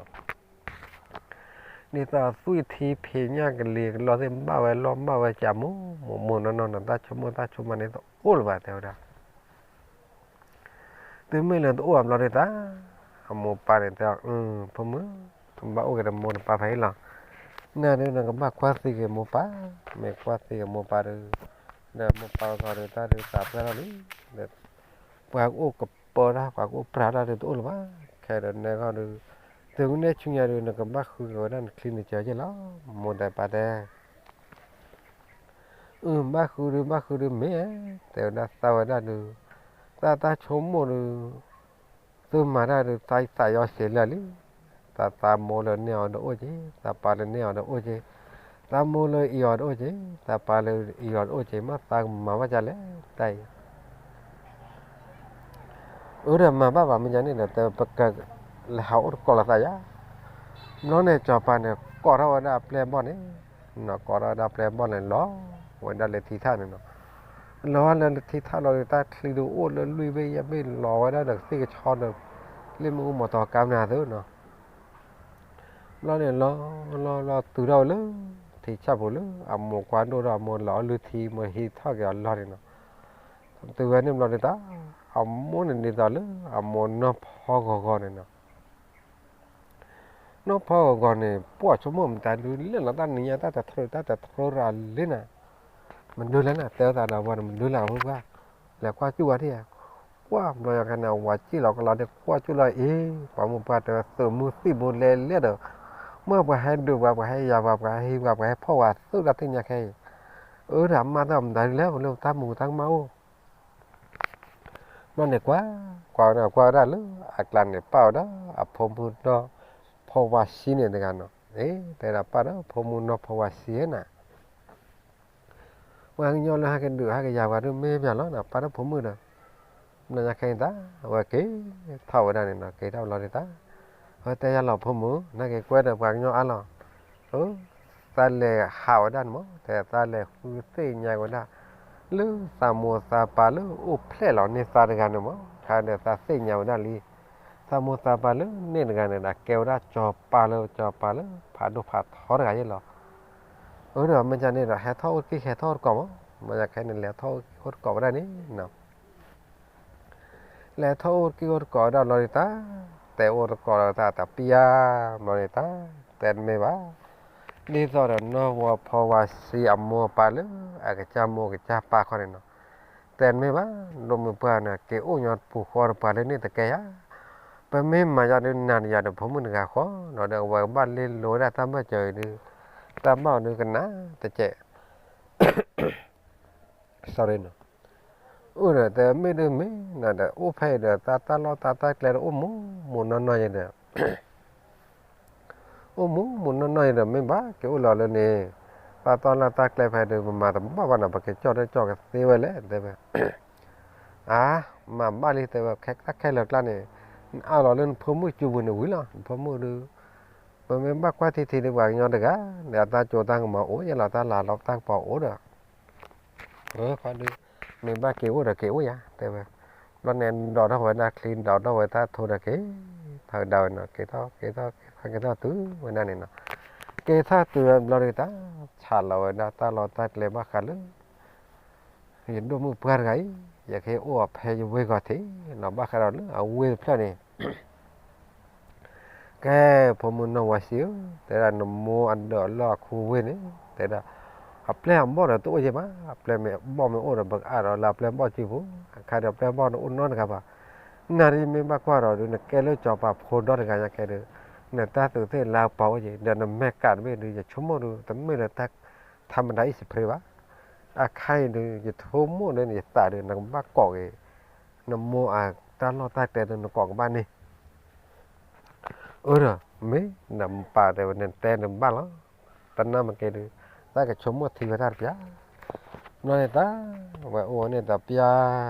နီၤ ဒ်သိးသွံၣ်ထံဖံးညၣ်ကလံၤကလီသ့ၣ် ဘၣ်ဝဲလီၢ်ဘၣ်ဝဲကး မိၢ်မိၢ်နီၢ်နီၢ်နီၤ တၢ်ဆိကမိၣ်တၢ်ဆိကမးန့ၣ်တအိၣ်လၢၤဘၣ် တဲဝဲဒၣ် တုၤမ့ၢ်လၢတအိၣ်အဘျီဒုးတၢ် အမိၢ်ပၢ်န့ၣ်တဲအီၤ ဖိမုၣ် ဘၣ်အိၣ်က့ၤဒီးမိၢ်ဒီးပၢ်ဖဲအံၤလီၤ နၤဒုးနကဘၣ်ကွၢ်သံက့ၤမိၢ်ပၢ် မ့ၢ်ကွၢ်သံက့ၤမိၢ်ပၢ်ဒုး ဒီးမိၢ်ပၢ်ဂီၢ်ဒုးတၢ်ဒုးသးပှၢ်ထီၣ်လံ ဒီး ပှၤကအိၣ်ကပၢတၢ် ပှၤကအိၣ်ပြးတၢ်ဒုးတအိၣ်လၢၤဘၣ် ခဲဒီးနဲဂီၢ်ဒုး တုၤကနဲၣ်ဆူညါဒုး နကဘၣ်ဃုက့ၤဝဲဒၣ်နချံနကၢက့ၢ်လီၤ မိၢ်ဒီးပၢ်တဲ အု ဘၣ်ဃုဒုး ဘၣ်ဃုဒုးမ့ၢ် တဲဝဲဒၣ်သးဝဲဒၣ်ဒုး တၢ်တၢ်ဆိကမိၣ်ဒုး သုမၤတၢ်ဒုး သးသးယီၤစံးလၢာ်လံ သးသးမိၢ်လၢန့ၢ်အီၤဒီးအိၣ်က့ၤ သးပၢ်လၢန့ၢ်အီၤဒီးအိၣ်က့ၤ သးမိၢ်လၢအံၤအီၤဒီးအိၣ်က့ၤ သးပၢ်လၢအံၤအီၤဒီးအိၣ်က့ၤ မ့ၢ်သးကမၤဘၣ်ဒ်လဲၣ် တၢ်အံၤ အၢ ဒီးမၤဘၣ်ဘၣ် မ့ၢ်ညါန့ၣ်ဒီး တဲပကလဲၤဟးအိၣ်တကိးလိာ်သးယါ ဘျီန့ၣ် စီၤပၤန့ၣ် ကိးထီၣ်ဝဲဒၣ်အပျဲၢ်အဘီၣ်န့ၣ်နီၤ ကိးထီၣ်ဝဲဒၣ်အပျဲၢ်အဘီၣ်န့ၣ် လီၤဝဲဒၣ်လၢထံထၣ်န့ၣ်နီၤ လီၤဝဲလၢထံထၣ်လီၤဒီး တၢ်ချံဒုးအိၣ်လၢလွံၢ်ဘ့ၣ်ယဲၢ်ဘ့ၣ် လီၤဝဲဒၣ်ဒီးသ့ၣ်ကဆီဒီး လ့ၣ်မ့ၣ်အူမီၤတီၤကါမနၤသုနီၤ ဘျီန့ၣ် လီၤလီၤလီၤတုၤထီၣ်ဝဲလၢ ထံဆၣ်ပူၤလၢအမိၢ်ကွၢ်ဒိၣ်ဒီး အမိၢ်လီၤအီၣ်လုၢ်ထံ မိၢ်ဟံးထီၣ်က့ၤအီၤလီၢ်န့ၣ်နီၤ တုၤဝဲန့ၣ်ဘျီဒုးတၢ် အမိၢ်န့ၣ်ဒ်သိးလၢအမိၢ်နီၢ်ဖီဂီၤဂီၤန့ၣ်နီၤ နီၢ်ဖီဂီၤဂီၤန့ၣ် ပှၢ်ဆိကမိၣ်မတၤဒုးလဲၣ်လီၤ တၢ်နံၤညါတၢ်တထြၢ တၢ်တထြၢရၤလံနၤ မဒုးလဲၣ်နၤ တဲဝဲသးဒီးပှၤန့ၣ် မဒုးလဲၣ်အဖိခွါ လဲၤကွၢ်ကၠူၣ်ဝဲဒၣ် ကွၢ်ဘျီယၤခဲန့ၣ် ဝၤစံၣ်လီၤကလီဒီး ကွၢ်ကၠူၣ်လီၤအံၤ ပှၤမိၢ်ပှၢ်တဲဝဲ သုးမုၢ်သံၣ်ဘိလဲၤလဲၣ်ဒီး မ့ၢ်ပှၤဟဲဒုးပှၤ ပှၤဟဲယၤပှၤ ပှၤဟဲဟံးပှၤ ပှၤဟဲဖီၣ်ပှၤ သုးတၢ်သ့ၣ်ညါခဲအံၤ အၢ ဒီးအမါတၢ်မတၤဒုးလဲၣ် လၢတၢ်မူတၢ်ကမၣ်အိၣ် ဘျီန့ၣ်ကွၢ် ကွၢ်ဝဲဒၣ် ကွၢ်ဝဲဒၣ်လၢအကျါန့ၣ် ပၣ်ဝဲဒၣ်အဖိမုၣ်ဒီး ဖီဝါဆံန့ၣ်တဂၤနီၤ အ့ တဲဒၣ်ပၣ်ဒီးဖိမုၣ်နီၢ်ဖီဝါဆံဧၢနၤ ပှၤကညီလၢဟဲကဒုးဟဲကယၤပှၤဒုးမ့ၢ်ပၠးလီၤနၤ ပၣ်ဒီးဖိမုၣ်ဒီး ဘျီညါခဲအံၤတၢ် အဝဲက့ၤထီၣ်ဝဲဒၣ်န့ၣ်နီၤ က့ၤထီၣ်ဘျီဒုးတၢ် အဝဲတဲယၤလီၤဖိမုၣ် နက့ၤကွဲဒီးပှၤကညီအါလီၤ အၢ သးလဲၤဟးဝဲဒၣ်န့ၣ်မး တဲသးလဲၤဃုသ့ၣ်ညါဝဲဒၣ် လၢသးမိၢ်သးပၢ်လၢအိၣ်ဖျဲၣ်လီၤန့ၢ်သးတဂၤန့ၣ်မး ခါဒီးသးသ့ၣ်ညါဝဲဒၣ်လံ သးမိၢ်သးပၢ်လၢန့ၣ်တဂၤန့ၣ်ဒီး ကဲဝဲဒၣ်စီၤပၤလၢစီၤပၤလၢဖးဒိၣ်ဖးထီတဂၤယဲၢ်လီၤ အၢ ဒီးမ့ၢ်ကန့ၣ်ဒီး ဟဲထီၣ်အိၣ်တက့ၢ် ဟဲထီၣ်အိၣ်တကိးမး မ့ၢ်ကခဲန့ၣ် လဲၤထီၣ်အိၣ်တက့ၢ်အိၣ်တကိးဝဲဒၣ်န့ၣ်နီၤ လဲၤထီၣ်အိၣ်တက့ၢ်အိၣ်တကိးဝဲဒၣ်ဘျီဒုးတၢ် တဲအိၣ်တကိးလီၤတၢ်တပျၢ် ဘျီဒုးတၢ် တဲတမ့ၢ်ဘၣ် ဒ်သိးဒီးနီၢ်ဝီဖီဝါဆံးအမိၢ်အပၢ်လၢ အကစၢ်မိၢ်ကစၢ်ပၢ်ခီန့ၣ်နီၤ တဲတမ့ၢ်ဘၣ် ဒိၣ်မုၢ်ပှၢ်န့ၣ် က့ၤအိၣ်ညီပူၤဃီဒီးပှၤလၢန့ၣ်တကဲယၤ ပမ့ၢ်မၤယၤဒုးနၤဒီးယၤဒီး ဖိမုၣ်တဂၤဃီ ဒီးဒီးအဝဲကဘၣ်လ့လိာ်ဝဲဒၣ်တၢ်ဘၢၣ်စၢၤအံၤဒုး တၢ်ဘၣ်အီၤဒုးကနၣ်တကဲး sorry နီၤ အိၣ်ဒီးတဲမ့ၢ်ဒုးမ့ၢ်နၤဒီး အိၣ်ဖဲအံၤဒီး တၢ်တၢ်လီၢ်တၢ်တၢ်ကျဲဒီး အိၣ်မူမူနီၢ်နီၢ်ယဲဒီး အိၣ်မူမူနီၢ်နီၢ်ယဲဒီး မ့ၢ်ဘၣ်က့ၤအိၣ်လီၤလၢန့ၣ် တၢ်တၢ်လီၢ်တၢ်ကျဲဖဲဒုး ပမၤတဘၣ်ဘၣ်နီၤ ပကကၠီၣ်တၢ်ကၠီၣ်ကသ့ဝဲလဲၣ် တဲဝဲ အါ မၤဘၣ်လံ တဲဝဲ ခဲတၢ်ခဲလၢာ်ကျါန့ၣ် နအၢၣ်လီၤလၢနဖိမုၣ်စုပူၤန့ၣ်ဝံၤလီၤ နဖိမုၣ်ဒုး ပမ့ၢ်ဘၣ်ကွၢ်ထံထံဒုး ပှၤကညီတဂၤ ဒီးအတၢ်ကၠိတၢ်ကမီၤအိၣ်ယဲလီၤ တၢ်လၤလီၤတၢ်ကပီၤအိၣ်ဒီး အၢ ခီဒုး မ့ၢ်ဘၣ်က့ၤအိၣ်ဒီးက့ၤအိၣ်ယၤ တဲဝဲ ဘျီန့ၣ် ဒိးထီၣ်ဝဲဒၣ်ချံ ဒိးထီၣ်ဝဲတၢ်ထိဒီးက့ၤ ထီၣ်ကဒါဝဲနီၤ က့ၤထီၣ်က့ၤထီၣ်က့ၤထီၣ်က့ၤထီၣ်တုၤဝဲဒၣ်န့ၣ်နီၤ က့ၤထီၣ်တုၤဝဲဘျီဒုးတၢ် ဆးလီၤဝဲဒၣ်တၢ်လီၢ်တၢ်ကျဲဘၣ်ဃးလၢ ယဒိၣ်မုၣ်ပှၢ်တဂၤအံၤ ယကဟ့ၣ်အိၣ်အီၤဖဲယဝ့ၢ်ဂီၤထံးနီၤ ဘၣ်ဃးဒီးလၢအဝ့ၢ်တဖျၢၣ်န့ၣ် ကဲ ဖိမုၣ်နီၢ်ဝါဆံးဧၢ တဲဒၣ်နမိၢ်အဒၢးလီၢ်အခူဝ့ၢ်န့ၣ် တဲဒၣ် အပျဲၢ်အဘီၣ်ဒီးတအိၣ်ယဲဘၣ် အပျဲၢ်မ့ၢ်ဘီၣ်မ့ၢ်အိၣ်ဒီး ပကအၢၣ်ဒီးလၢအပျဲၢ်ဘီၣ်စုပူၤ အခါဒီးပျဲၢ်ဘီၣ်န့ၣ်အိၣ်နီတဂၤဘၣ် နၤဒ်မ့ၢ်ဘၣ်ကွၢ်ဒီးဒုး နကဲလၢစီၤပၤဖိဒီတဂၤညါကဲဒုး နတၢ်သူးသ့ၣ်လါပှၤအိၣ်က့ၤ ဒီးနမဲာ်ကးတဘ့ၣ်ဒုး ယဆိကမိၣ်ဒုး တမ့ၢ်လၢတၢ် ထးမတၤအံၤစဖရ့ဘၣ် အခါအံၤဒုး ယဆိကမိၣ်ဒုး ယသးဒုး နကဘၣ်ကိးက့ၤ နမိၢ်အတၢ်လီၢ်တၢ်ကျဲဒုး နကိးကဘၣ်န့ၣ် အၢဒီး မ့ၢ်နပာ်တဲဝဲန့ၣ်တဲနဘၣ်လီၤ. တနၢ်မ့ၢ်က့ၤဒုး တၢ်ကဆိကမိၣ်ထံဝဲတၢ်တပျၢ်. ဘျီန့ၣ်တၢ် ဝဲအိၣ်ဝဲန့ၣ်တပျၢ်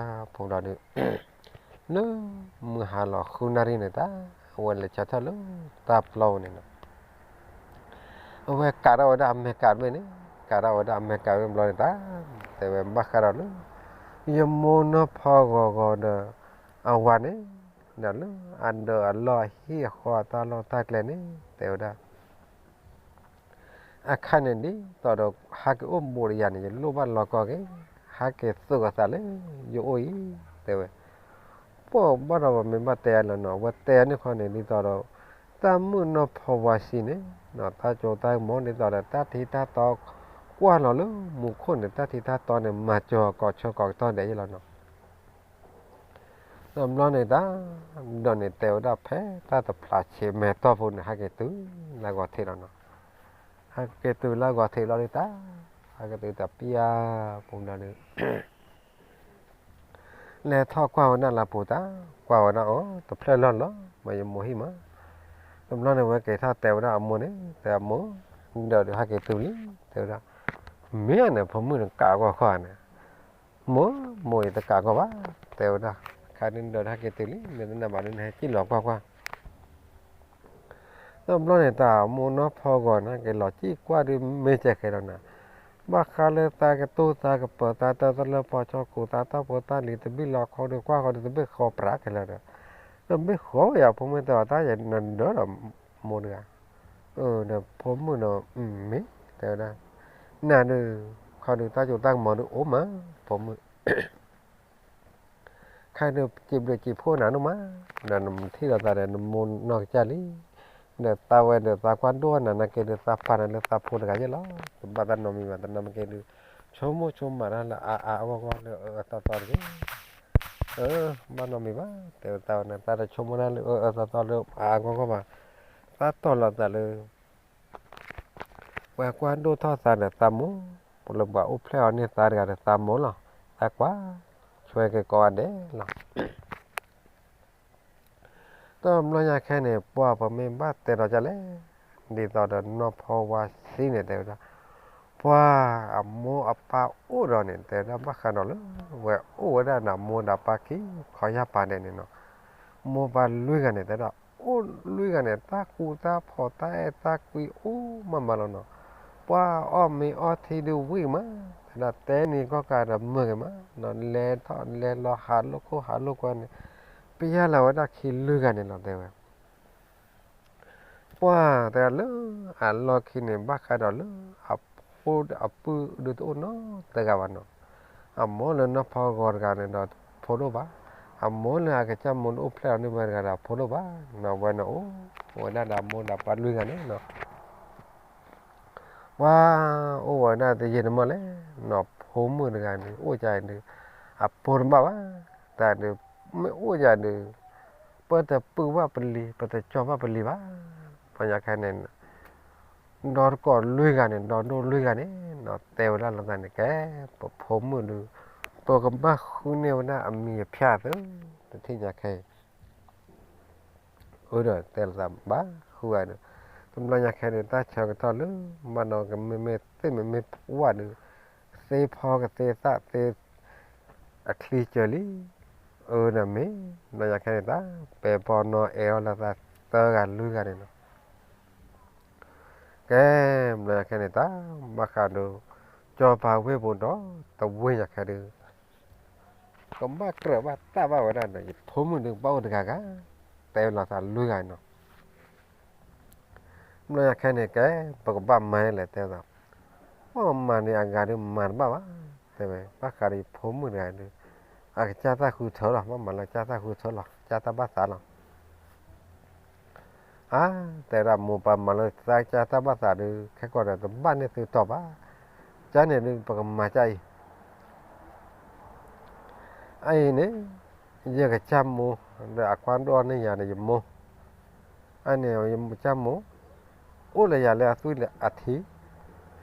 ဖိဒီးဒုး လၢမုၢ်ဟါလီၤဃုနၣ်ရံၣ်န့ၣ်တၢ် အဝဲလဲၤဆၢထၢၣ်လၢတၢ်ပျီဝဲန့ၣ်လီၤ. အဝဲကးထီၣ်ဝဲဒၣ်အမဲာ်ကးတဘ့ၣ်န့ၣ် ကးထီၣ်ဝဲဒၣ်အမဲာ်ကးတဘ့ၣ်ဘျီန့ၣ်တၢ် တဲဝဲဘၣ်ဃးဒီးလၢ ယမိၢ်နီၢ်ဖီဂီၤဂီၤဒီး အဝၤန့ၣ် ဒီးလၢအဒၢးအလီၢ်အဟံၣ်အဃီအတၢ်လီၢ်တၢ်ကျဲန့ၣ် တဲဝဲဒၣ် အခါန့ၣ်ဒ်သိးဒီး ဟဲက့ၤအိၣ်ဘူးဒီးယၤန့ၣ် ယလိၣ်ဘၣ်လီၤကီၢ်က့ၤ ဟဲက့ၤသုးကသးလၢယအိၣ်အံၤ တဲဝဲ. ပှၤဘၣ်ဒီးပမ့ၢ်ဘၣ်တဲအလီၤနီၤ အဝဲတဲအန့ၣ်ခီန့ၣ် ဒ်သိးဒီး တၢ်မုၣ်နီၢ်ဖီဝါဆံန့ၣ် တၢ်ကၠိတၢ်ကမီၤ ဒ်သိးဒီး တၢ်ထံတၢ်တီ ကွၢ်လီၤလၢမူခိၣ်န့ၣ် တၢ်ထံတၢ်တီန့ၣ် မၤစၢၤကိးဆၢကိးကတီၢ်ဒဲးယဲလီၤနီၤ. ဒီးဘျီန့ၣ်တၢ် ဒီးန့ၣ်တဲဝဲဒၣ်ဖဲတၢ်တဖျးဆံးမဲာ်တီၢ်ဖိန့ၣ် ဟဲက့ၤတုၤလၢဂီၤထံးလီၤနီၤ. ဟဲက့ၤတုၤလၢဂီၤထံးလီၤဒုးတၢ် ဟဲက့ၤတုၤတပျၢ်ပူၤလီၤဒုး လဲၤထီၣ်ကွၢ်ဝဲဒၣ်လၢပူၤတၢ် ကွၢ်ဝဲဒၣ်အီၤ တဖျၢၣ်လီၢ်လီၤ မ့ၢ်ယမိၢ်ဟံၣ်မး. တဘျီန့ၣ်ဝဲက့ၤထီၣ်တဲဝဲဒၣ်အမိၢ်န့ၣ် တဲအမိၢ် ဒီးဒုးဟဲက့ၤတုၤလံ တဲဝဲဒၣ် မ့ၢ်န့ၣ် ဖိမုၣ်န့ၣ်ကးဂီၢ်ခီန့ၣ် မိၢ် မိၢ်အံၤတကးဂီၢ်ဘၣ် တဲဝဲဒၣ် ခါဒုးဒီးဟဲက့ၤတုၤလံ မ့ၢ်တနၢ်ဘၣ်ဒုးနဟဲစံၣ်လီၤကွၢ်ကွၢ် တဘျီန့ၣ်တၢ်မိၢ်နီၢ်ဖီဂီၤန့ၣ် က့ၤလီၤစံၣ်ကွၢ်ဒုးမ့ၢ်ကဲခဲဒီးနၤ, ဘၣ်ဃးလၢသးကတိၢ်သးကပၢၤ သးတၢ်တလၢပီၢ် ဆီၣ်ခိၣ်သးတၢ်ဖိတၢ်လံၤတဘ့ၣ်လီၤခီဒုးကွၢ်ဃီဒုးတဘ့ၣ်ဃီပြးခဲလၢာ်ဒီး, တဘ့ၣ်ဃီဝဲယၤဖိမုၣ်တဲအီၤတၢ်ယနဒၢဒီးမိၢ်တဂၤ, ဒီးဖိမုၣ်ဒီး မ့ၢ်တဲဝဲဒၣ်, နၤဒုး ခီဒုးတၢ်စိတၢ်ကမီၤဒုးအိၣ်မး, ဖိမုၣ် ခဲဒုးစံးဘျုးစံးဖှိၣ်နၤဒိၣ်မး, ဒီးနထံၣ်လိာ်သးဒီးနမိၢ်နီၢ်ကစၢ်လံ, ဒီးသးဝဲဒီးသးကွၢ်ဒိၣ်နၤနာ်က့ဒုး သးပာ်နၤလၢသးဖိတဂၤယဲၢ်လီၤ, တဘၣ်တၢ်နီတမံၤဘၣ်, တနီၤမ့ၢ်က့ဒုး ဆိကမိၣ်ဆိကမးတၢ်လၢအအါအါအဂီၢ်ဂီၢ်လၢအအၢအသီသီတက့ၢ်, ဘၣ်နီတမံၤဘၣ်, တဲဝဲသးဝဲန့ၣ် သးတဆိကမိၣ်တၢ်လၢအအၢအသီသီလၢအအါအဂီၢ်ဂီၢ်ဘၣ်, သးတီၢ်လိာ်သးလၢ ပှၤကွၢ်ဒိၣ်ထီၣ်သးဒီးသးမိၢ်, ပလၢပှၤအိၣ်ဖျဲၣ်အီၤန့ၢ်သးတဂၤဒီးသးမိၢ်လီၤ, သးကွၢ်ဆွဲက့ၤကိးဂၤဒဲးလီၤ. တဘျီညါခဲန့ၣ် ပှၤပမ့ၢ်ဘၣ်တဲဒီးဒ်လဲၣ်, ဒ်သိးဒီးနီၢ်ဖီဝါဆံန့ၣ်တဲဝဲဒၣ်, ပှၤအမိၢ်အပၢ်အိၣ်ဒီးန့ၣ် တဲဝဲဒၣ်ဘၣ်ဃးဒီးလၢ ဝဲအိၣ်ဝဲဒၣ်နၤမိၢ်ဒီးပၢ်ခံခီယၢ်ပၤဒဲးန့ၣ်နီၤ, မိၢ်ပၢ်လွံၢ်ဂၤန့ၣ် တဲဒၣ် အိၣ်လွံၢ်ဂၤန့ၣ် တၢ်ဃူတၢ်ဖိးတၢ်အဲၣ်တၢ်ကွံအိၣ်မးမးလီၤနီၤ, ပှၤအီၣ်မ့ၤအီထံဒုးဝံၣ်က့ၤမး, တဲဒၣ်တဲန့ၢ်ကီၢ်ကးဒီးမုာ်က့ၤမး, လဲၤထီၣ်လဲၤလီၤဟးလိာ်ခိၣ်ဟးလိာ်ကွၢ်န့ၣ်, ပျဲလီၤဝဲဒၣ်ခံလွံၢ်ဂၤန့ၣ်လီၤတဲဝဲ ပှၤတဲလၢအလီၢ်ခံန့ၣ် ဘၣ်ဃးဒီးလၢ အဖိအပုၢ်ဒုးတအိၣ်နီတဂၤဘၣ်နီၤ, အမိၢ်လၢနီၢ်ဖီဂီၤတဂၤန့ၣ်ဒီးဖိဒိၣ်ဘၣ်, အမိၢ်လၢအကစၢ်မိၢ်ဒုးအိၣ်ဖျဲၣ်အီၤန့ၢ်ဝဲတဂၤဒီးဖိဒိၣ်ဘၣ်, နီၤဝဲန့ၣ်အိၣ်ဝဲဒၣ်ဒီးအမိၢ်ဒီးပၢ်လွံၢ်ဂၤန့ၣ်နီၤ ပှၤအိၣ်ဝဲဒၣ်တယံာ်တမီၢ်လဲၣ်, နီၢ်ဖိမုၣ်တဂၤန့ၣ် အိၣ်ကၢ်အံၤဒုး အဖိတဘၣ်ဘၣ်, တၢ်ဒုး မ့ၢ်အိၣ်ကၢ်ဒုး ပတပုၢ်ဘၣ်ပလံၤ ပတကၠီဘၣ်ပလံၤဘၣ်, ပှၤညါခဲန့ၣ် ဒီတကိးလွံၢ်ဂၤန့ၣ် ဒီဒိၣ်လွံၢ်ဂၤန့ၣ် နီၤတဲဝဲဒၣ်လိာ်သးန့ၣ် ကဲ ပဖိမုၣ်ဒုး ပကဘၣ်ဃုန့ၢ်ဝဲဒၣ်အမံၤအဖၠၣ်သု တထံၣ်ညါခဲအံၤ အၢဒီးတဲလိာ်သးဘၣ်ဃုဂၤဒီး တဘျီညါခဲဒုး တၢ်ဆၢကတီၢ်လၢ ဘၣ်နီၢ်ကမ့မ့ၢ်သ့ၣ်မ့မ့ၢ်ဝၣ်ဒုး သ့ဖီကသ့သၣ်သ့ အချံစၢၤလံ, အၢဒီးမ့ၢ် ဘျီညါခဲန့ၣ် တၢ်ပဲာ်ပီနီၢ်အဲၣ်အီၤလၢသးသၢဂၤလွံၢ်ဂၤန့ၣ်လီၤ. ကဲ ဘျီညါခဲန့ၣ် တၢ်ဘၣ်ဃးဒီး ကၠီၤပၤဝ့ၢ်ပူၤဒီး တဝ့ၢ်ညါခဲဒုး ကဘၣ်ကြၢးဘၣ်တၢ်ဘၣ်ဝဲဒၣ်ဒီး ယဖိမုၣ်ဒုးကဘၣ်အိၣ်တဂၤဂၤ, တဲဝဲလိာ်သးလွံၢ်ဂၤနီၤ ဘျီညါခဲန့ၣ် ကဲ ပကဘၣ်မၤလဲၣ်တဲသး, ပှၤမၤန့ၣ်အဂၤဒုးမၤတဘၣ်ဘၣ်, တဲဝဲ ဘၣ်ဃးဒီးယဖိမုၣ်တဂၤဒုး အကစၢ်သၣ်ဃုထၢလီၤ, ဘၣ်မၤလၢကစၢ်သၣ်ဃုထၢလီၤ, ကစၢ်တၢ်ဘၣ်သးလီၤ. အါ တဲဝဲဒၣ်မိၢ်ပၢ်မၤလၢသးကစၢ်တၢ်ဘၣ်သးဒုး ခဲကီးဒီးတဘၣ်န့ၢ်သုတီၢ်ဘၣ်, ကန့ၣ်ဒုး ပကမၤကၢ်အံၤ အအံၤန့ၣ် ယကစၢ်မိၢ် ဒီးအကွၢ်ဒိၣ်န့ၢ်ယၤဒီးယမိၢ်, အန့ၣ်ယကစၢ်မိၢ် အိၣ်လၢယၤလၢအသွံၣ်လၢအထံ,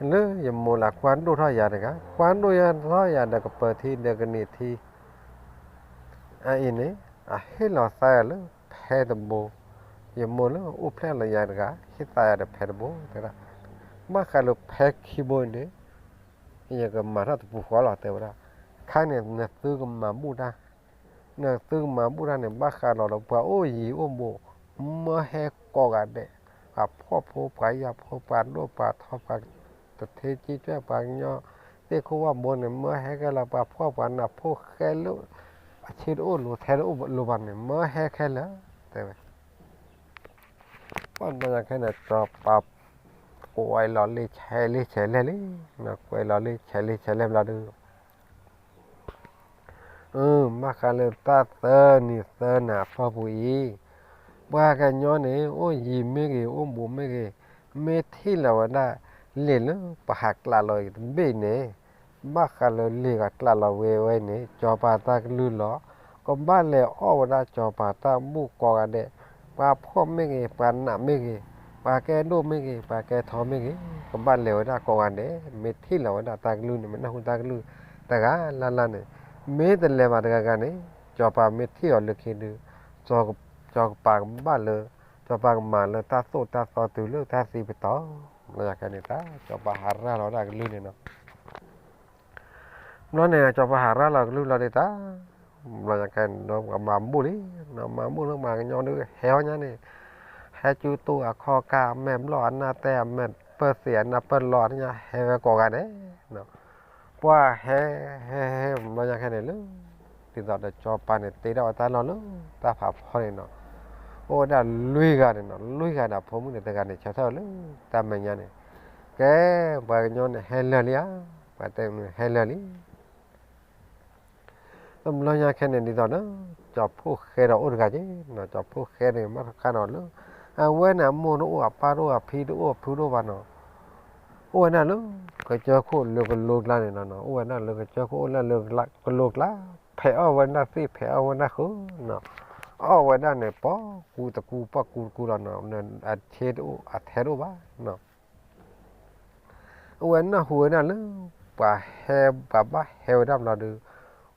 လၢယမိၢ်လၢအကွၢ်ဒိၣ်ထီၣ်ယၤတဂၤ, ကွၢ်ဒိၣ်ယၤထီၣ်ယၤဒီးကပၢၤထံဒီးကန့ၢ်ထံ အအံၤန့ၣ် အဟ့ၣ်လီၤသးယၤလၢဖဲတဘိ, ယမိၢ်လၢအိၣ်ဖျဲၣ်လီၤယၤတဂၤ ဟ့ၣ်သးယၤဒီးဖဲတဘိ တဲဒၣ်, ဘၣ်ဃးလၢဖဲခံဘိန့ၣ် ယကမၤထီၣ်တပူၤဃီလီၤ တဲဝဲဒၣ်, ခါန့ၣ် နသုကမၤဘူၣ်တၢ်, နသုကမၤဘူၣ်တၢ်န့ၣ် ဘၣ်ဃးလီၤဒီးပှၤအိၣ်ယံၤအိၣ်ဘူး မၢဟဲကိးဂၤဒဲး, ပှၤဖှီၣ်ဖိ ပှၤယာ်ဖိ ပှၤဒိၣ်ပှၤထီ ပှၤတထ့ကံကၢၢ် ပှၤကညီသ့ၣ်ခိၣ်ဝၣ်ဘိန့ၣ် မၢဟဲခဲလၢာ် ပှၤဖှီၣ်ပှၤနးဖိခဲလၢာ် အဆ့တအိၣ်လိၤထဲတအိၣ်လိၤဘၣ်န့ၣ် မၢဟဲခဲလၢာ် တဲဝဲ ပှၤဘျီညါခဲန့ၣ် စီၤပၤ ကွဲးလီၤလံဆဲးလံဆဲးလဲၣ်လံ, ကွဲးလီၤလံဆဲးလံဆဲးလဲၣ်ဘျီဒုး, ဘၣ်ဃးလၢတၢ်သၢနံၤသၢနၤအဖီပူၤအံၤ, ပှၤကညီန့ၣ် အိၣ်ယံၤမ့ၢ်ဂ့ၤ အိၣ်ဘူးမ့ၢ်ဂ့ၤ, မ့ၢ်ထံၣ်လီၤဝဲဒၣ်လံာ်လၢပဟးကျးလီၤအံၤတဘ့ၣ်န့ၣ်, ဘၣ်ဃးလၢလံာ်ကကျးလီၤဝဲဝဲန့ၣ် စီၤပၤတၢ်ကလုၢ်လီၤ. ကဘၣ်လဲၤအီၣ်ဝဲဒၣ်စီၤပၤတၢ်ဘူၣ်ကိးဂၤဒဲး, ပှၤဖှီၣ်မ့ၢ်ဂ့ၤ ပှၤနးမ့ၢ်ဂ့ၤ, ပှၤကဲဒိၣ်မ့ၢ်ဂ့ၤ ပှၤကဲထီမ့ၢ်ဂ့ၤ, ကဘၣ်လဲၤဝဲဒၣ်ကိးဂၤဒဲး, မ့ၢ်ထံၣ်လီၤဝဲဒၣ်တၢ်ကလုၢ်န့ၣ် မ့ၢ်နၢ်ဟူတၢ်ကလုၢ်တဂၤလၢ်လၢ်န့ၣ်, မ့ၢ်တလဲၤဘၣ်တဂၤဂၤန့ၣ် စီၤပၤမ့ၢ်ထံၣ်အီၤလၢခံဒုး, စီၤပၤကဘၣ်လၢ စီၤပၤကမၤလၢတၢ်သိၣ်တၢ်သီတုၤလၢတၢ်သံပတီၢ်, ဘျီညါခဲန့ၣ် စီၤပၤဟးရၢ်လီၤဝဲဒၣ်ကလုၢ်န့ၣ်နီၤ. ဘျီန့ၣ် စီၤပၤဟးရၢ်လီၤကလုၢ်လီၤဒုးတၢ်, ဘျီညါခဲန့ၣ် မၤဘူၣ်လံ, မၤဘူၣ်လၢမၤကညီဒုး ဟဲဟီညါန့ၣ်, ဟဲကၠူတူၢ်အခီၣ်ကၢ် အမဲာ်ဘျီၣ်အနၢ်တဲ အမဲာ်ပၢၢ်သ့ၣ်အနၢ်ပၢၢ်လီၤညါ ဟဲဝဲကိးဂၤဒဲး ပှၤဟဲ ဟဲ ဟဲ ဘျီညါခဲန့ၣ်လၢ ဒ်သိးဒီးစီၤပၤန့ၣ် တ့ထီၣ်ဝဲတၢ်လီၢ်လၢတၢ်ဖးဖီန့ၣ်နီၤ, အိၣ်ဝဲဒၣ်လွံၢ်ဂၤန့ၣ်နီၤ, လွံၢ်ဂၤဒီးဖိမုၣ်န့ၣ် တဂၤန့ၣ် ဆၢထၢၣ်လၢတၢ်မဲာ်ညါန့ၣ်, ကဲ ပှၤကညီန့ၣ် ဟဲလၢာ်လံဧါ, ပှၤတဲမုၢ်ဟဲလၢာ်လံ တဘျီညါခဲန့ၣ် ဒ်သိးဒီး ကၠီၤဖိၣ်ဃဲဒီးအိၣ်တဂၤက့ၤနီၤ, ကၠီၤဖိၣ်ဃဲန့ၣ်မ့ၢ်တခါနီၤလၢ အဝဲန့ၣ်အမိၢ်တအိၣ် အပၢ်တအိၣ် အဖံတအိၣ် အဖုတအိၣ်ဘၣ်နီၤ, အိၣ်ဝဲဒၣ်လၢကစၢၢ်ခိၣ်လၢကလိကျါန့ၣ်နီၤ, အိၣ်ဝဲဒၣ်လၢကစၢၢ်ခိၣ်အိၣ်လၢလၢကလိကျါ, ဖဲးအီၣ်ဝဲဒၣ်သ့ၣ် ဖဲးအီၣ်ဝဲဒၣ်ဃုာ်နီၤ, အီၣ်ဝဲဒၣ်န့ၣ် ပိာ်ကူတကူ ပိာ်ကူတကူလီၤနီၤ, အဆ့တအိၣ် အထဲတအိၣ်ဘၣ်နီၤ အဝဲနၢ်ဟူဝဲဒၣ်လၢ ပှၤဟဲ ပှၤဘၣ်ဟဲဝဲဒၣ်ဘျီဒုး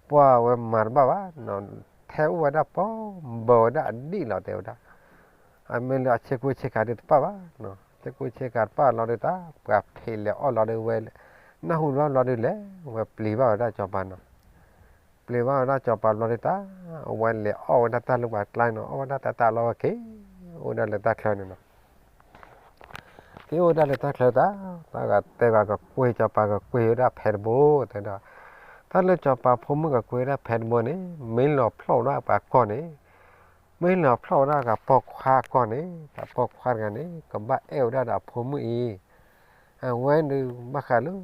ပှၤဝဲမၤတဘၣ်ဘၣ်နီၤ, ထဲအိၣ်ဝဲဒၣ်ပိာ်ဘၢဝဲဒၣ်အဒံၣ်လီၤတဲဝဲဒၣ်, အမ့ၢ်လၢအဆ့ကူဆ့ကၤဒုးတပၣ်ဘၣ်နီၤ, ဆ့ကူဆ့ကၤတပၣ်လီၤဒုးတၢ် ပှၤဖံးလဲၤအီၣ်လီၤဒုးဝဲ, နၢ်ဟူဘျီဒုးလဲၤ ဝဲပျံၤဘၣ်ဝဲဒၣ်စီၤပၤနီၤ, ပျံၤဘၣ်ဝဲဒၣ်စီၤပၤဘျီဒုးတၢ် အဝဲလဲၤအီၣ်ဝဲဒၣ်တၢ်လၢပှၤကျါန့ၣ်နီၤ, အီၣ်ဝဲဒၣ်တၢ်တၢ်လီၤဝဲက့ၤ အိၣ်ဒၣ်လၢတၢ်ချၢန့ၣ်နီၤ က့ၤအိၣ်ဒၣ်လၢတၢ်ချၢတၢ်, တၢ်ဂၤတဲဂၤကကွံာ်စီၤပၤကကွံာ်ဝဲဒၣ်ဖဲတဘိ တဲဒၣ်, တၢ်လၢစီၤပၤဖိမုၣ်ကကွံာ်ဝဲဒၣ်ဖဲတဘိန့ၣ် မ့ၢ်လီၤဖျီၣ်ဝဲဒၣ်ပှၤကီၢ်န့ၣ်, မ့ၢ်လီၤဖျီၣ်ဝဲဒၣ်ကပိာ်ခွါကီၢ်န့ၣ် တၢ်ပိာ်ခွါတဂၤန့ၣ် ကဘၣ်အဲၣ်ဝဲဒၣ်ဒီးအဖိမုၣ်အံၤ, အဝဲဒုးဘၣ်ဃးလၢ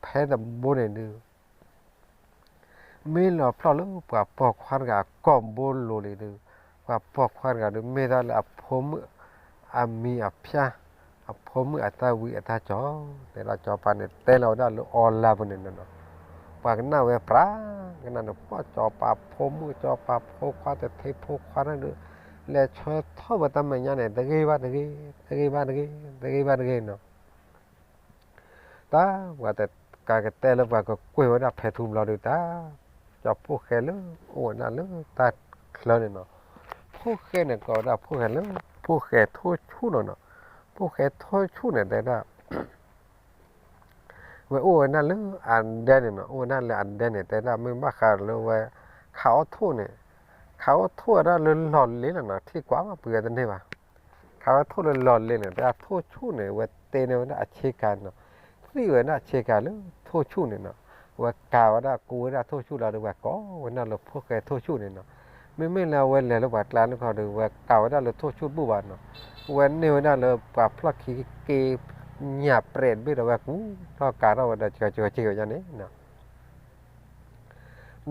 ဖဲတဘိန့ၣ်ဒုး မ့ၢ်လီၤဖျီၣ်လၢပှၤပိာ်ခွါတဂၤအကီၢ်ဘိလိၤလံဒုး, ပှၤပိာ်ခွါတဂၤဒုး မ့ၢ်တၢ်လၢအဖိမုၣ်အမံၤအဖၠါ, အဖိမုၣ်အတၢ်ဝံအတၢ်ကၠီၤ, တဲဒၣ်စီၤပၤန့ၣ်တဲလီၤဝဲဒၣ်လၢ online ပူၤန့ၣ်နီၤ, ပှၤကနၣ်ဝဲပြး, ကနၣ်န့ၣ် ပှၤစီၤပၤဖိမုၣ် စီၤပၤဖိခွါတထံဖိခွါန့ၣ်ဒုး, လဲၤဆၢထၢၣ်ဝဲတၢ်မဲာ်ညါန့ၣ် တဂ့ၤဘၣ်တဂ့ၤ, တဂ့ၤဘၣ်တဂ့ၤ, တဂ့ၤဘၣ်တဂ့ၤနီၤ တၢ်ပှၤတကးကတဲလၢပှၤကကွံာ်ဝဲဒၣ်ဖဲထူဘျီဒုးတၢ်, ကၠီၤဖိၣ်ဃဲလၢ အိၣ်ဝဲဒၣ်လၢတၢ်ချၢန့ၣ်နီၤ, ဖိၣ်ဃဲန့ၣ်ကိးဝဲဒၣ်ဖိၣ်ဃဲလၢ ဖိၣ်ဃဲထိၣ်ဆူၣ်နီၤနီၤ, ဖိၣ်ဃဲထိၣ်ဆူၣ်န့ၣ်တဲဒၣ် ဝဲအိၣ်ဝဲဒၣ်လၢအဒဲန့ၣ်နီၤ, အိၣ်ဝဲဒၣ်လၢအဒဲန့ၣ် တဲဒၣ်မ့ၢ်ဘၣ်ဃးလၢဝဲ ခးအီၣ်ထိၣ်န့ၣ်, ခးအီၣ်ထိၣ်ဝဲဒၣ်လၢလီၢ်လ့ၤလီၤနီၤ, ထံၣ်ကွၢ်ဘၣ်ပှ့ၤဝဲတန့ၢ်ဘၣ် ခးဝဲထိၣ်လၢလီၢ်လ့ၤန့ၣ် တဲဒၣ်ထိၣ်ဆူၣ်န့ၣ် ဝဲတ့န့ၢ်ဝဲဒၣ်အဆ့ကၤနီၤ, သံၣ်ဝဲဒၣ်အဆ့ကၤလၢထိၣ်ဆူၣ်န့ၣ်နီၤ, ဝဲကၤဝဲဒၣ်ကူဝဲဒၣ်ထိၣ်ဆူၣ်လီၤဒီး ဝဲကိးဝဲဒၣ်လၢဖိၣ်ဃဲထိၣ်ဆူၣ်န့ၣ်နီၤ, မ့မ့ၢ်လၢအဝဲလဲၤလၢပှၤကျါန့ၣ်ခီဒီး ဝဲကၤဝဲဒၣ်လၢထိၣ်ဆူၣ်တဘူၣ်ဘၣ်နီၤ, ဝဲန့ၢ်ဝဲဒၣ်လၢပှၤဖျီၣ်ခံက့ ညၣ်ပြဲးတဘ့ၣ်ဒီးဝဲကူထီၣ်ကၤထီၣ်ဝဲဒီး ကၢကၢကၢဝဲဒၣ်န့ၣ်နီၤ ဘျီန့ၣ်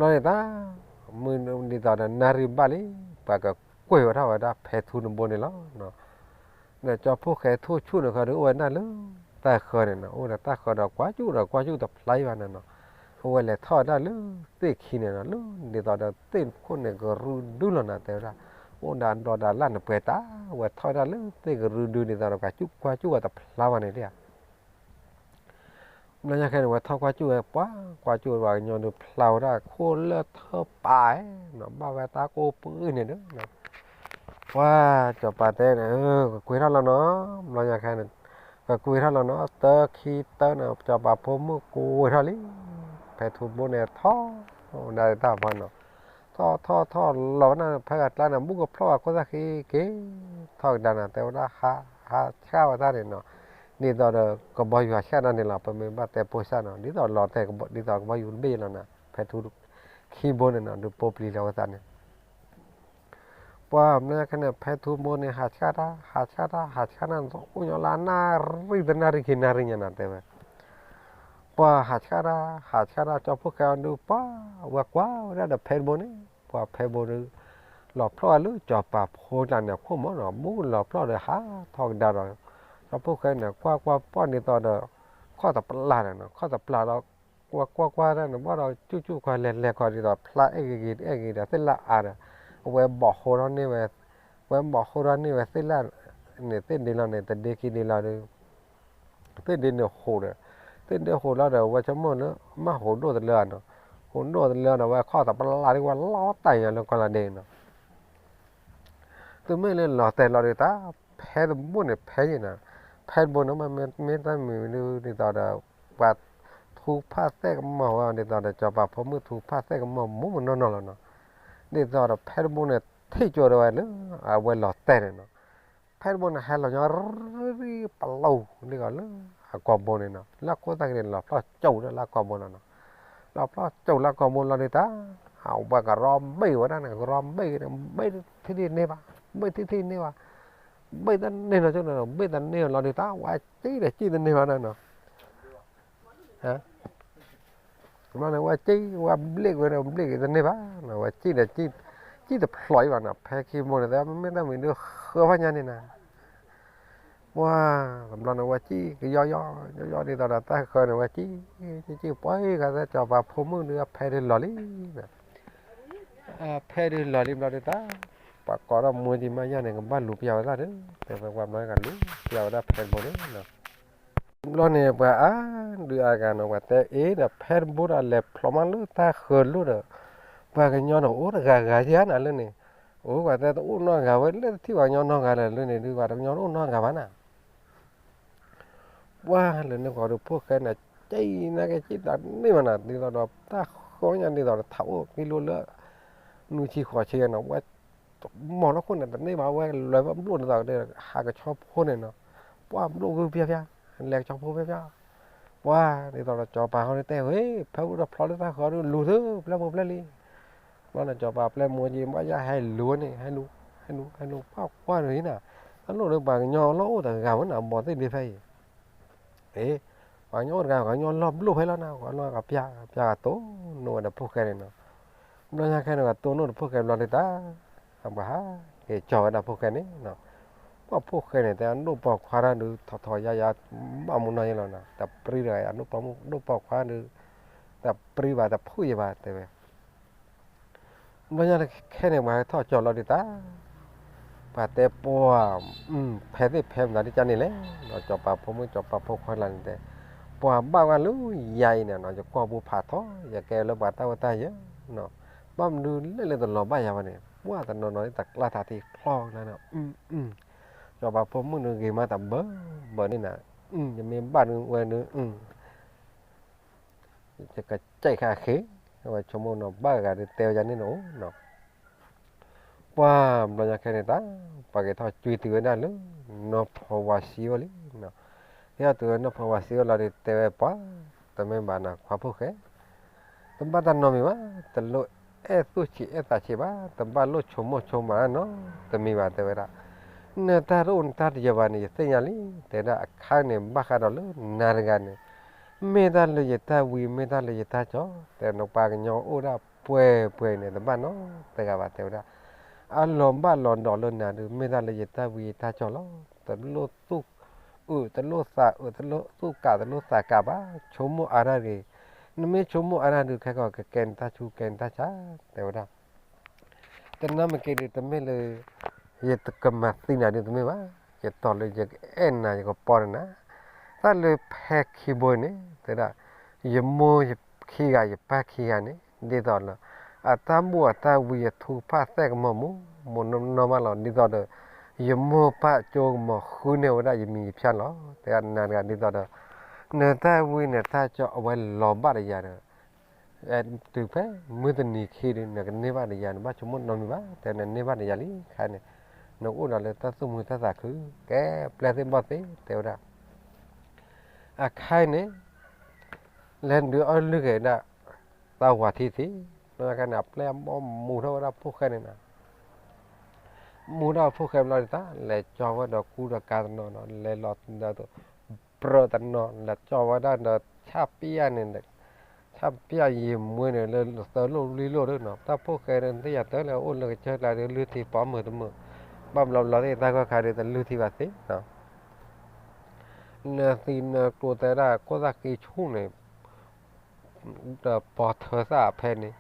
တၢ် မုၢ်ဒ်သိးဒီးနၣ်ရံၣ်ဘၣ်လံ ပှၤကကွံာ်ဝဲထီၣ်ဝဲဒၣ်ဖဲထူတဘိန့ၣ်လီၤ. ဒီးကၠီၤဖိၣ်ဃဲထိၣ်ဆူၣ်န့ၣ်ခီဒီး အိၣ်ဝဲဒၣ်လၢတၢ်ဃၢၤန့ၣ်နီၤ, အိၣ်ဒီးတၢ်ဃၢၤဒီးကွၢ်စူၣ်ဒီးကွၢ်စူၣ်တဖျါဘၣ်န့ၣ်နီၤ, အဝဲလဲၤထီၣ်ဝဲဒၣ်လၢသ့ၣ်ခံန့ၣ်နီၤ, လၢဒ်သိးဒီးသ့ၣ်ခိၣ်န့ၣ်ကရူၢ်ဒုလီၤနီၤ တဲဝဲဒၣ်, အိၣ်ဒီးဒိးဒီးလၢနပှဲၤတၢ်, ဝဲထီၣ်ဝဲဒၣ်လၢသ့ၣ်ကရူၢ်ဒုဒ်သိးဒီးကွၢ်စူၣ်ကွၢ်စူၣ်ဝဲတဖျါဘၣ်န့ၣ်ဒၣ် ဘျီညါခဲန့ၣ် ဝဲထီၣ်ကွၢ်စူၣ်ဝဲပှၤ, ကွၢ်စူၣ်ဝဲပှၤကညီဒုးဖျါဝဲဒၣ်ခိၣ်လၢထၢၣ်ပာ်နီၤ, ဘၣ်ဝဲတၢ်ကိၢ်ပှံၤန့ၣ်ဒီး ပှၤစီၤပၤတဲန့ၣ် ကကွံာ်ထီၣ်လီၤနီၤ, ဘျီညါခဲန့ၣ် ကကွံာ်ထီၣ်လီၤနီၤ, တၢခံတၢန့ၣ် စီၤပၤဖိမုၣ်ကွံာ်ထီၣ်လံ. ဖဲထူဘိန့ၣ်ထီၣ်ဒၣ်တၢ်ဖီနီၤ, ထီၣ်ထီၣ်ထီၣ်လီၤဝဲဒၣ် ဖဲဂၤကျါန့ၣ် ဘူၣ်ကဖျီၣ်ဝဲခိၣ်သၣ်ဃံက့ၤ ထီၣ်ကဒါန့ၣ် တဲဝဲဒၣ် ဟးဆှၣ်ဝဲတၢ်န့ၣ်နီၤ, ဒ်သိးဒီးကဘီယူၤဟးဆှၣ်တၢ်န့ၣ်လီၤ. ပမ့ၢ်ဘၣ်တဲပိၢ်စၢ်နီၤ ဒ်သိးလီၤတဲာ် ဒ်သိးကဘီယူၤတဘ့ၣ်လီၤနီၤ, ဖဲထူခံဘိန့ၣ်နီၤ ဒုးပိာ်ပျံၤလီၤဝဲသးန့ၣ် ပှၤဘျီညါခဲန့ၣ် ဖဲထူဘိန့ၣ် ဟးဆှၣ်တၢ် ဟးဆှၣ်တၢ် ဟးဆှၣ်တၢ်န့ၣ် အိၣ်ညီလၢနၣ်ရံၣ်တနၣ်ရံၣ်ခံနၣ်ရံၣ်ညါနီၤ တဲဝဲ ပှၤဟးဆှၣ်တၢ် ဟးဆှၣ်တၢ် ကၠီဖိၣ်ဃဲအီၤဒုး ပှၤဝဲကွၢ်ဝဲဒၣ်ဒီးဖဲတဘိန့ၣ် ပှၤဖဲတဘိဒုး လီၤဖျီၣ်ဝဲလၢစီၤပၤဖိကျါန့ၣ်အခိၣ်မးနီၤ, ဘူၣ်လီၤဖျီၣ်ဒီးဟးထီၣ်ကဒါဒီး ကၠီဖိၣ်ဃဲန့ၣ် ကွၢ်ကွၢ်ပှၢ်ဒ်သိးဒီး ခီၣ်တပျၢ်န့ၣ်နီၤ, ခီၣ်တပျၢ်လီၤ ကွၢ်ကွၢ်ကွၢ်တၢ်န့ၣ် ဘၣ်ဒီးကၠူၣ်ကၠူၣ်ခီလဲၤလဲၤခီဒ်သိး ဖျါအဲၣ်ဂ့ၤဂ့ၤတအဲၣ်ဂ့ၤဒီး သ့ၣ်လၣ်အါဒီး အဝဲဘီၣ်ဟိထီၣ်န့ၢ်ဝဲ ဝဲဘီၣ်ဟိထီၣ်န့ၢ်ဝဲသ့ၣ်လၣ်န့ၣ် သ့ၣ်ဒ့လီၤန့ၣ် တဒ့ခံဒ့လီၤဒီး သ့ၣ်ဒ့န့ၣ်ဟိးဒီး သ့ၣ်ဒ့ဟိးလီၤဒီး ဝဲဆိကမိၣ်လၢ မ့ၢ်ဟိးဒိၣ်တလၢဧါနီၤ, ဟိးဒိၣ်တလၢဒီး ဝဲခီၣ်တပျၢ်ဒ်ဝဲလီၤတၢ်ညါလၢကီၢ်လၢဒ့နီၤ သုမ့ၢ်လၢလီၤတဲာ်လီၤဒုးတၢ် ဖဲတဘိန့ၣ်ဖဲယံၤနီၤ, ဖဲတဘိန့ၣ် မ့ၢ်တၢ်မံၤဒ်သိးဒီး ပှၤထူဖၣ်သဲၣ်ကမီၤဝဲ ဒ်သိးဒီး စီၤပၤဖိမုၣ်ထူဖၣ်သဲၣ်ကမီၤမူမနီၢ်နီၢ်လီၤနီၤ, ဒ်သိးဒီးဖဲတဘိန့ၣ် ထံၣ်ကၠိဒီးဝဲလၢ အဝဲလီၤတဲာ်န့ၣ်နီၤ, ဖဲတဘိန့ၣ် ဟဲလီၤညီရံပလိၤလံဂီၤလၢအကီၢ်ဘိန့ၣ်နီၤ, လၢခိၣ်သၣ်က့ၤန့ၣ် လီၤဖျီၣ်ကၠိလၢအကီၢ်ဘိလီၤနီၤ, လီၤဖျီၣ်ကၠိလၢအကီၢ်ဘိလီၤဒုးတၢ် အဝဲကရီဘ့ၣ်ဝဲဒၣ်န့ၣ် ကရီဘ့ၣ်န့ၣ် ဘ့ၣ်ထံၣ်ထံၣ်န့ၢ်ဘၣ်, ဘ့ၣ်ထံၣ်ထံၣ်န့ၢ်ဘၣ်, ဘ့ၣ်တန့ၢ်နီၤ ကၠိန့ၣ် ဘ့ၣ်တန့ၢ်လီၤဒုးတၢ် ဝဲကံၣ်ဒီးကံၣ်တန့ၢ်ဘၣ်နီၤ ဘျီန့ၣ် ဝဲကံၣ် ဝဲဘျ့ၣ်ဝဲဒီး ဘျ့ၣ်က့ၤတန့ၢ်ဘၣ်နီၤ, ဝဲကံၣ်ဒီး ကံၣ်တဖျိးအံၤဘၣ်နီၤ, ဖဲခံဘိန့ၣ် တဲမ့ၢ်တၢ်မံၤဒုးဃၢဖၣ်ညါန့ၣ်နီၤ, ပှၤ တဘျီန့ၣ် ဝဲကံၣ်ကယီယီ ယီယီဒ်သိးဒီးတၢ်ဃၢန့ၣ် ဝဲကံၣ် ကံၣ်ကံၣ် ပှၤဂၤသဲ စီၤပၤဖိမုၣ်ဒုး အဖဲဒုးလီၤလံ ဖဲဒုးလီၤလံဘျီဒုးတၢ် ပှၤကိးထီၣ်မိၢ်ကံမါယါန့ၣ် ကဘၣ်လူၤပျၢ်ဝဲဒၣ်ဒီး တဲဝဲပှၤဘျီကလူၤပျၢ်ဝဲဒၣ်ဖဲတဘိန့ၣ်နီၤ, ဘျီန့ၣ် ပှၤအါဒုးအါဂၤနီၤ ပှၤတဲအ့ဒီး ဖဲတဘိဒီး လဲၤဖျိးမးလၢတၢ်ဃၢလိၣ်ဒီး ပှၤကညီန့ၣ် အိၣ်တဂၤဂၤယါနၤလၢန့ၣ်, အိၣ်ပှၤတဲတအိၣ်နီတဂၤဝဲ လၢတထံၣ်ပှၤကညီနီတဂၤလၢန့ၣ် ဒုးပှၤတကညီတအိၣ်နီတဂၤဘၣ်နၤ ပှၤလၢန့ၣ် ကိးဒုးဖိၣ်ဃဲန့ၣ် ကံၣ်နာ်က့ၤကံၣ်တန့ၢ်ဘၣ်နၤ ဒ်သိးဒီးတၢ်ဃၢညါဒ်သိးဒီးထးအိၣ်ကံလိလၢ နွံဆံဃိးဆံနီၤ ဝဲ မီၤလီၢ်ခိၣ်န့ၣ် တန့ၢ်ဘၣ် ဝဲလဲၤဘၣ်ဘျိၣ်ဒ်သိးဒီး ဟးကဆီဖိန့ၣ်နီၤ, ပှၤဘျိၣ်ဂုၢ်ပျၢ်ပျၢ် လဲၤကဆီဖိပျၢ်ပျၢ်, ပှၤဒ်သိးဒီးစီၤပၤဟီဒ်တဲဝဲ ဖဲအိၣ်ဒီးဖျိးလၢတၢ်ဃၢဒုးလူၤသု ပျဲၢ်ဖိပျဲၢ်လံ ဘျီန့ၣ် စီၤပၤပျဲၢ်မိၢ်ကံမါယါဟဲလူၤန့ၣ် ဟဲလူၤ ဟဲလူၤ ဟဲလူၤ ပှၤကွၢ်န့ၣ်နၤ, တၢ်လိၣ်လၢပှၤကညီလီၢ်အိၣ်တဂၤဝဲနၤ ဘီသ့ၣ်ဒ့ဖဲအံၤ အ့ ပှၤကညီအိၣ်တဂၤ ပှၤကညီလီၢ်ဘျိၣ်ဖဲလီၤနၤ ပှၤလီၢ်ကပျၢ် ပျၢ်ကတိၢ်နီၣ်ဝဲဒီးဖိၣ်ဃဲန့ၣ်နီၤ, ဘျီညါခဲန့ၣ် ကတိၢ်နီၣ်ဒီးဖိၣ်ဃဲဘျီဒုးတၢ် ပှၤဟးက့ၤကၠီၤဝဲဒၣ်ဖိၣ်ဃဲန့ၣ်နီၤ, ပှၤဖိၣ်ဃဲန့ၣ် တဲအဒိၣ်ပိာ်ခွါတၢ်ဒုး ထီၣ်ထီၣ်ယါယါ ဘၣ်မူနီၢ်ယဲလီၤနၤ တပြံတဂၤ အဒိၣ်ပိာ်မုၣ် ဒိၣ်ပိာ်ခွါဒုး တပြံဘၣ်တဖုၣ်ယဲဘၣ်တဲဝဲ ဘျီညါခဲန့ၣ် ပှၤထီၣ်ကၠီၤလီၤဒုးတၢ်, ပှၤတဲပှၤ ဖဲသ့ၣ်ဖဲမတၤဒ်ကန့ၣ်လဲၣ်, စီၤပၤဖိမုၣ် စီၤပၤဖိခွါလၢန့ၣ်တဲ, ပှၤဘၣ်ဝဲလၢယၤအံၤန့ၣ်နီၤ ယကွၢ်ဘိဖးထီ ယကဲလၢပှၤတၢ်ဝဲတၢ်ယဲနီၤ, ဘၣ်မနုၤလဲၣ်လၢတလီၤဘၣ်ယၤဝဲန့ၣ် ပှၤတနီၤနီၤတကျါထးထံချီနၤနီၤ, စီၤပၤဖိမုၣ်နဂ့ၤမးတဘၢဘၢန့ၣ်နၤ, ယမ့ၢ်ဘၣ်ဒုးဝဲဒုး ယကစဲးခါဃ့, အဝဲဆိကမိၣ်နီၤ ဘၣ်ဂၤဒုးတဲဝဲယၤန့ၣ်နအိၣ်နီၤ, ပှၤဘျီညါခဲန့ၣ်တၢ်, ပှၤက့ၤထီၣ်ကွံာ်တုၤဝဲဒၣ်လၢ နီၢ်ဖီဝါစံအိၣ်လံနီၤ, က့ၤထီၣ်တုၤဝဲနီၢ်ဖီဝါစံအိၣ်လီၤဒုးတဲဝဲပှၤ, တမ့ၢ်ဘၣ်နၤခွါဖိၣ်ဃဲ တဘၣ်တၢ်နီတမံၤဘၣ်, တလိၣ်အဲၣ်သူၣ်ဆံးအဲၣ်သးဆံးဘၣ်, တဘၣ်လိၣ်ဆိကမိၣ်ဆိကမးနီတမံၤဘၣ် တဲဝဲဒၣ်, နတၢ်တအိၣ်နတၢ်တယၢၤဘၣ်န့ၣ် ယသ့ၣ်ညါလံ, တဲဒၣ်အခါန့ၣ် ဘၣ်ဃးဒီးလၢနၤတဂၤန့ၣ်, မ့ၢ်တၢ်လၢယတၢ်ဝံ မ့ၢ်တၢ်လၢယတၢ်ကၠီ, တဲနပှၤကညီအိၣ်ဒၣ်ပှဲၤပှဲၤန့ၣ် တဘၣ်နီတဂၤဘၣ် တဲဝဲဒၣ်, အလီၤဘၣ်လီၤဒီးလၢနၤဒုး မ့ၢ်တၢ်လၢယတၢ်ဝံယတၢ်ကၠီလီၤ, တလိၣ်သူၣ်အုး တလိၣ်သးအုး တလိၣ်သူၣ်ကး တလိၣ်သးကးဘၣ်, ဆိကမိၣ်အါတၢ်တဂ့ၤ, နမ့ၢ်ဆိကမိၣ်အါတၢ်ဒုး ခဲကီးကကဲနတၢ်ဆူးကဲနတၢ်ဆါ, တဲဝဲဒၣ် တနၢ်မ့ၢ်က့ၤဒုး တမ့ၢ်လၢ ယတကမၤသံနၤဒုးတမ့ၢ်ဘၣ်, ယတီၢ်လၢယကအဲၣ်နၤ ယကပီၢ်နၤ, တၢ်လၢဖဲခံဘိန့ၣ် တဲဒၣ်, ယမိၢ်ခံဂၤ ယပၢ်ခံဂၤန့ၣ် ဒ်သိးလၢ အတၢ်ဘူၣ်အတၢ်ဝံအထူဖၣ်သဲၣ်ကမီၤမူ မိၢ်နီၢ်မးလီၤ ဒ်သိးဒီး ယမိၢ်ပၢ်ကၠိကမီၤဃုန့ၢ်ဝဲဒၣ်ယမံၤယဖၠၣ်လီၤ. တဲဒၣ်နၤတဂၤဒ်သိးဒီး နတၢ်ဝံနတၢ်ကၠီအဝဲလီၤဘၣ်တယၤဒီး တုၤဖဲမုၢ်တနံၤခံဒီး နကန့ၢ်ဘၣ်တယၤ နဘၣ်ဆိကမိၣ်နီတမံၤဘၣ် တဲနန့ၢ်ဘၣ်တယၤလံခါန့ၣ် နအိၣ်ဒီးလၢတၢ်သူၣ်မုာ်တၢ်သးခု ကဲပျဲၢ်သ့ၣ်ဘီၣ်သ့ၣ် တဲဝဲဒၣ် အခါအံၤန့ၣ် လဲၤဒုးအီၣ်လုၢ်ဂဲၤဒၣ် တၢ်ဝၤထံသ့ၣ် လၢခါန့ၣ် အပျဲၢ်အဘီၣ်မူထီၣ်ဝဲဒၣ်ဖိၣ်ဃဲန့ၣ်နီၤ မူထီၣ်ဖိၣ်ဃဲဘျီဒ်သး လဲၤကၠီဝဲဒီးကူဒီးကၤတနီၤနီၤ လဲၤလီၤဒီး ပြၢတနီၤ လဲၤကၠီဝဲဒၣ်ဒီး ဆၣ်ပျၢ်န့ၣ် ဆၣ်ပျၢ်ယံာ်မွ့န့ၣ် လၢသၢလိၣ်လွံၢ်လိၣ်ဒီးနီၤ တၢ်ဖိၣ်ဃဲဒီး နသ့ၣ်ညါတၢ်လၢအအိၣ်လၢကစၢၢ်ကျါဒီး လုၢ်ထံပီမုာ်တမုာ် ဘၣ်ဘျီဘျီသ့ၣ် တၢ်ဂီၢ်ခါဒီး တလုၢ်ထံဘၣ်သ့နီၤ နသံနကျိၤတဲဒၣ် ခိၣ်သၣ်ဃ့ဆူၣ်န့ၣ် တဘီထၢသၣ်ဖဲန့ၣ်,